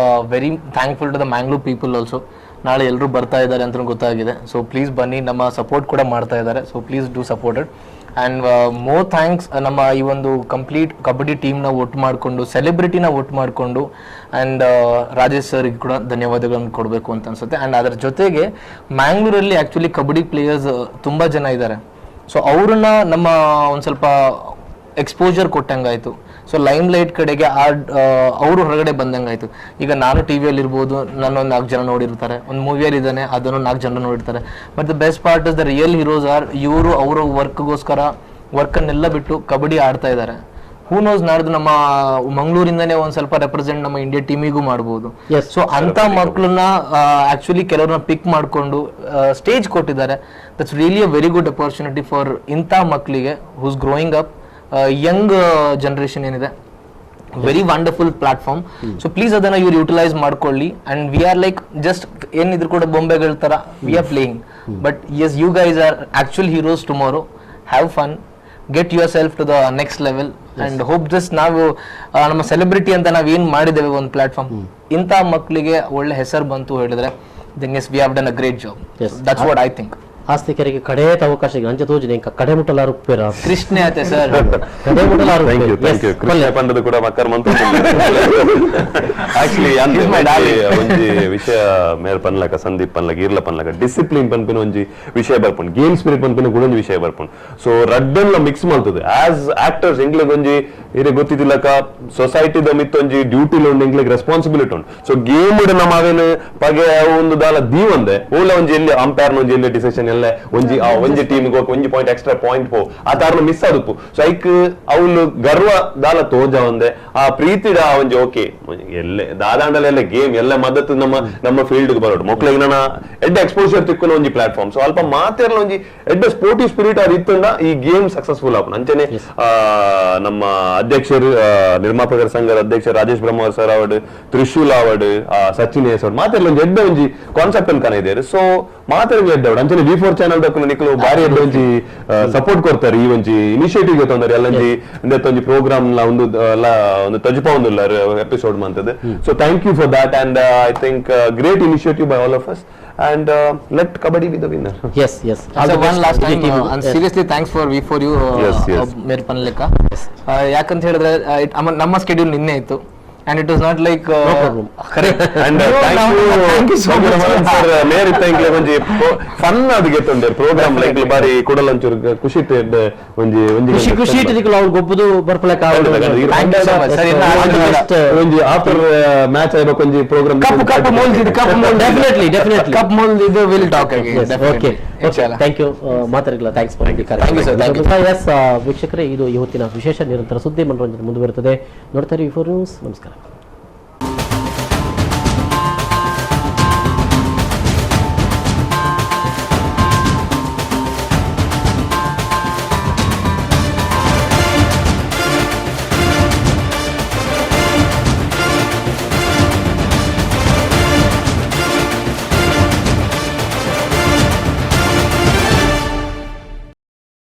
very thankful to the Mangalore people also. ನಾಳೆ ಎಲ್ಲರೂ ಬರ್ತಾ ಇದ್ದಾರೆ ಅಂತ ಗೊತ್ತಾಗಿದೆ. ಸೊ ಪ್ಲೀಸ್ ಬನ್ನಿ, ನಮ್ಮ ಸಪೋರ್ಟ್ ಕೂಡ ಮಾಡ್ತಾ ಇದ್ದಾರೆ. So please do supported and more thanks ನಮ್ಮ ಈ ಒಂದು ಕಂಪ್ಲೀಟ್ ಕಬಡ್ಡಿ ಟೀಮ್ನ ಒಟ್ಟು ಮಾಡಿಕೊಂಡು, ಸೆಲೆಬ್ರಿಟಿನ ಒಟ್ಟು ಮಾಡಿಕೊಂಡು ಆ್ಯಂಡ್ ರಾಜೇಶ್ ಸರ್ಗೆ ಕೂಡ ಧನ್ಯವಾದಗಳನ್ನು ಕೊಡಬೇಕು ಅಂತ ಅನಿಸುತ್ತೆ. ಆ್ಯಂಡ್ ಅದರ ಜೊತೆಗೆ ಮ್ಯಾಂಗ್ಳೂರಲ್ಲಿ ಆ್ಯಕ್ಚುಲಿ ಕಬಡ್ಡಿ ಪ್ಲೇಯರ್ಸ್ ತುಂಬ ಜನ ಇದ್ದಾರೆ. ಸೊ ಅವ್ರನ್ನ ನಮ್ಮ ಒಂದು ಸ್ವಲ್ಪ ಎಕ್ಸ್ಪೋಜರ್ ಕೊಟ್ಟಂಗಾಯಿತು. So lime light ಕಡೆಗೆ ಆ ಅವರು ಹೊರಗಡೆ ಬಂದಂಗಾಯಿತು. ಈಗ ನಾನು ಟಿ ವಿಯಲ್ಲಿ ಇರ್ಬೋದು, ನನ್ನೊಂದು 4 ಜನ ನೋಡಿರ್ತಾರೆ, ಒಂದು ಮೂವಿಯಲ್ಲಿ ಇದ್ದಾನೆ ಅದನ್ನು 4 ಜನ ನೋಡಿರ್ತಾರೆ. But the best part is the real heroes are ಇವರು. ಅವರ ವರ್ಕ್ಗೋಸ್ಕರ ವರ್ಕನ್ನೆಲ್ಲ ಬಿಟ್ಟು ಕಬಡ್ಡಿ ಆಡ್ತಾ ಇದ್ದಾರೆ. Who knows, ನಾಡ್ದು ನಮ್ಮ ಮಂಗಳೂರಿಂದನೇ ಒಂದ್ ಸ್ವಲ್ಪ ರೆಪ್ರೆಸೆಂಟ್ ನಮ್ಮ ಇಂಡಿಯಾ ಟೀಮಿಗೂ ಮಾಡಬಹುದು. ಸೊ ಅಂತ ಮಕ್ಕಳನ್ನ ಆಕ್ಚುಲಿ ಕೆಲವ್ರನ್ನ ಪಿಕ್ ಮಾಡ್ಕೊಂಡು ಸ್ಟೇಜ್ ಕೊಟ್ಟಿದ್ದಾರೆ. That's really a very good opportunity for ಇಂಥ ಮಕ್ಕಳಿಗೆ who's growing up, young generation ಏನಿದೆ. Very wonderful platform. So please ಅದನ್ನ ಇವ್ರು ಯೂಟಿಲೈಸ್ ಮಾಡ್ಕೊಳ್ಳಿ. And we are like just ಏನಿದ್ರು ಕೂಡ ಬೊಂಬೆಗಳ ತರ we are playing, but yes, you guys are actual heroes tomorrow. Have fun, get yourself to the next level and hope this ನಾವು ನಮ್ಮ celebrity ಅಂತ ನಾವ್ ಏನ್ ಮಾಡಿದ್ದೇವೆ ಒಂದು ಪ್ಲಾಟ್ಫಾರ್ಮ್, ಇಂಥ ಮಕ್ಕಳಿಗೆ ಒಳ್ಳೆ ಹೆಸರು ಬಂತು ಹೇಳಿದ್ರೆ then yes, we have done a great job. That's what I think. ಆಸ್ತಿಕರಿಗೆ ಕಡೇತ ಅವಕಾಶ ಅಂಚೆ ತೋಜಿನ ಕಡೆ ಮುಟ್ಟಲಾರು ಉಪ್ಪೇರ ಕೃಷ್ಣ ಆತೆ ಸರ್, ಕಡೆ ಮುಟ್ಟಲಾರು. Thank you, thank you. Krishna ಪಂಡದ ಕೂಡ ಮಕ್ಕರ್ ಮಂತ. ಆಕ್ಚುಲಿ ಒಂಜಿ ವಿಷಯ ಮೇರ್ ಪನ್ಲಕ, ಸಂದೀಪ್ ಪನ್ಲಕ, ಇರ್ಲ ಪನ್ಲಕ, ಡಿಸಿಪ್ಲಿನ್ ಪನ್ಪಿನ ಒಂಜಿ ವಿಷಯ ಬರ್ಪುಂಡು, ಗೇಮ್ ಸ್ಪಿರಿಟ್ ಪನ್ಪಿನ ಕೂಡ ಒಂಜಿ ವಿಷಯ ಬರ್ಪುಂಡು. ಸೊ ರಡ್ಡನ್ಲ ಮಿಕ್ಸ್ ಮಾಡ್ತದೆ. ಆಸ್ ಆಕ್ಟರ್ಸ್ ಎಂಗ್ಲಿಗ್ ಒಂಜಿ ಇರೆ ಗೊತ್ತಿದ್ದಿಲ್ಲಕ ಸೊಸೈಟಿದ ಮಿತ್ತೊಂಜಿ ಡ್ಯೂಟಿ ಉಂಡು, ಎಂಗ್ಲಿಗ್ ರೆಸ್ಪಾನ್ಸಿಬಿಲಿಟಿ ಉಂಡು. ಸೊ ಗೇಮ್ ನಮ್ಮ ಅವೇನು ಪಗೆ ಒಂದು ದಾಲ ದೀವಂದೆ ಓಲ ಒಂಜಿ ಎಲ್ಲಿ ಅಂಪೈರ್ ಒಂಜಿ ಎಲ್ಲಿ ಡಿಸಿಷನ್ ಎಲ್ಲ ಒಂಜಿ ಒಂಜಿ ಟೀಮ್ ಒಂಜಿ ಪಾಯಿಂಟ್ ಎಕ್ಸ್ಟ್ರಾ ಪಾಯಿಂಟ್ ಪೋ ಆ ತಾರನು ಮಿಸ್ ಆದಪ್ಪು. ಸೊ ಐಕ್ ಅವನು ಗರ್ವ ದಾಲ ತೋಜ ಒಂದೆ ಆ ಪ್ರೀತಿಡ ಒಂಜಿ ಓಕೆ ಎಲ್ಲೆ ದಾದಾಂಡಲ ಎಲ್ಲ ಗೇಮ್ ಎಲ್ಲ ಮದತ್ತು ನಮ್ಮ ನಮ್ಮ ಫೀಲ್ಡ್ ಬರೋಡು ಮಕ್ಳಿಗೆ ನನ್ನ ಎಡ್ಡೆ ಎಕ್ಸ್ಪೋಜರ್ ತಿಕ್ಕುನ ಒಂಜಿ ಪ್ಲಾಟ್ಫಾರ್ಮ್. ಸೊ ಅಲ್ಪ ಮಾತೆರ್ಲ ಒಂಜಿ ಎಡ್ಡೆ ಸ್ಪೋರ್ಟಿವ್ ಸ್ಪಿರಿಟ್ ಅದು ಇತ್ತಂಡ ಈ ಗೇಮ್ ಸಕ್ಸಸ್ಫುಲ್ ಆಪುಂಡು. ಅಂಚನೆ ನಮ್ಮ ಅಧ್ಯಕ್ಷರು ನಿರ್ಮಾಪಕರ ಸಂಘದ ಅಧ್ಯಕ್ಷ ರಾಜೇಶ್ ಬ್ರಹ್ಮವರ್ ಸರ್ ಅವಡ್, ತ್ರಿಶೂಲ್ ಅವಡ್, ಸಚಿನ್ ಎಸ್ ಅವಡ್ ಮಾತೆರ್ಲ ಒಂಜಿ ಎಡ್ಡೆ ಒಂಜಿ ಕಾನ್ಸೆಪ್ಟ್ ಅನ್ನು ಕನ. ಸೊ ಮಾತೆರ್ಗೆ ಎಡ್ಡೆ ಅವಡ್ ಅಂಚನೆ V4 channel ದಕ್ಕುಲು ನಿಕ್ಲು ಬಾರಿ ಎಡ್ಡೆ ಒಂಜಿ ಸಪೋರ್ಟ್ ಕೊಡ್ತಾರೆ ಈ ಒಂಜಿ ಇನಿಷಿಯೇಟಿವ್ ತೊಂದರೆ ಎಲ್ಲೊಂಜಿ ಒಂಜಿ ಪ್ರೋಗ್ರಾಮ್ ಲ ಒಂದು ಒಂದು ತಜುಪ ಒಂದು episode ಮಂತದ್ದು. So thank you for that and I think great initiative by all of us and let kabaddi be the winner. Yes, yes. So one last time, and seriously thanks for V4U ಮೇರ್ ಪನ್ಲೆಕ್ಕ. ಯಾಕಂತ ಹೇಳಿದ್ರೆ ನಮ್ಮ schedule ನಿನ್ನೆ ಇತ್ತು and it was not like no problem. Correct. And thank you so much sir. Mere thank you ಒಂಜಿ fun ಅದು ಗೆತ್ತೊಂಡೆ programme like ಬಾರಿ ಕುಡಲಂಚೂರು ಖುಷಿ ಇತ್ತೆ ಒಂಜಿ ಒಂಜಿ ಖುಷಿ ಖುಷಿ ಇಟ್ಟಿದಿಕ್ಕಲು ಅವ್ರು ಗೊಬ್ಬದು ಬರ್ಪಲಕ Thank you so much sir. ಒಂಜಿ ಆಫ್ಟರ್ ಮ್ಯಾಚ್ ಆಯ್ಬೇಕು ಒಂಜಿ ಪ್ರೋಗ್ರಾಮ್ ಕಪ್ ಕಪ್ ಮೋಲ್ದಿದ್ದು ಕಪ್ ಮೋಲ್ ಡೆಫಿನೆಟ್ಲಿ ಡೆಫಿನೆಟ್ಲಿ ಕಪ್ ಮೋಲ್ದಿದ್ದು will talk again. Okay, thank you ಮಾತಾಡಿಲ್ಲ. Thanks for the Thank you sir, thank you. Yes ವೀಕ್ಷಕರೇ, ಇದು ಇವತ್ತಿನ ವಿಶೇಷ ನಿರಂತರ ಸುದ್ದಿ ಮನೋರಂಜನೆ ಮುಂದುವರುತ್ತದೆ. ನೋಡ್ತಾರೆ V4 news. ನಮಸ್ಕಾರ.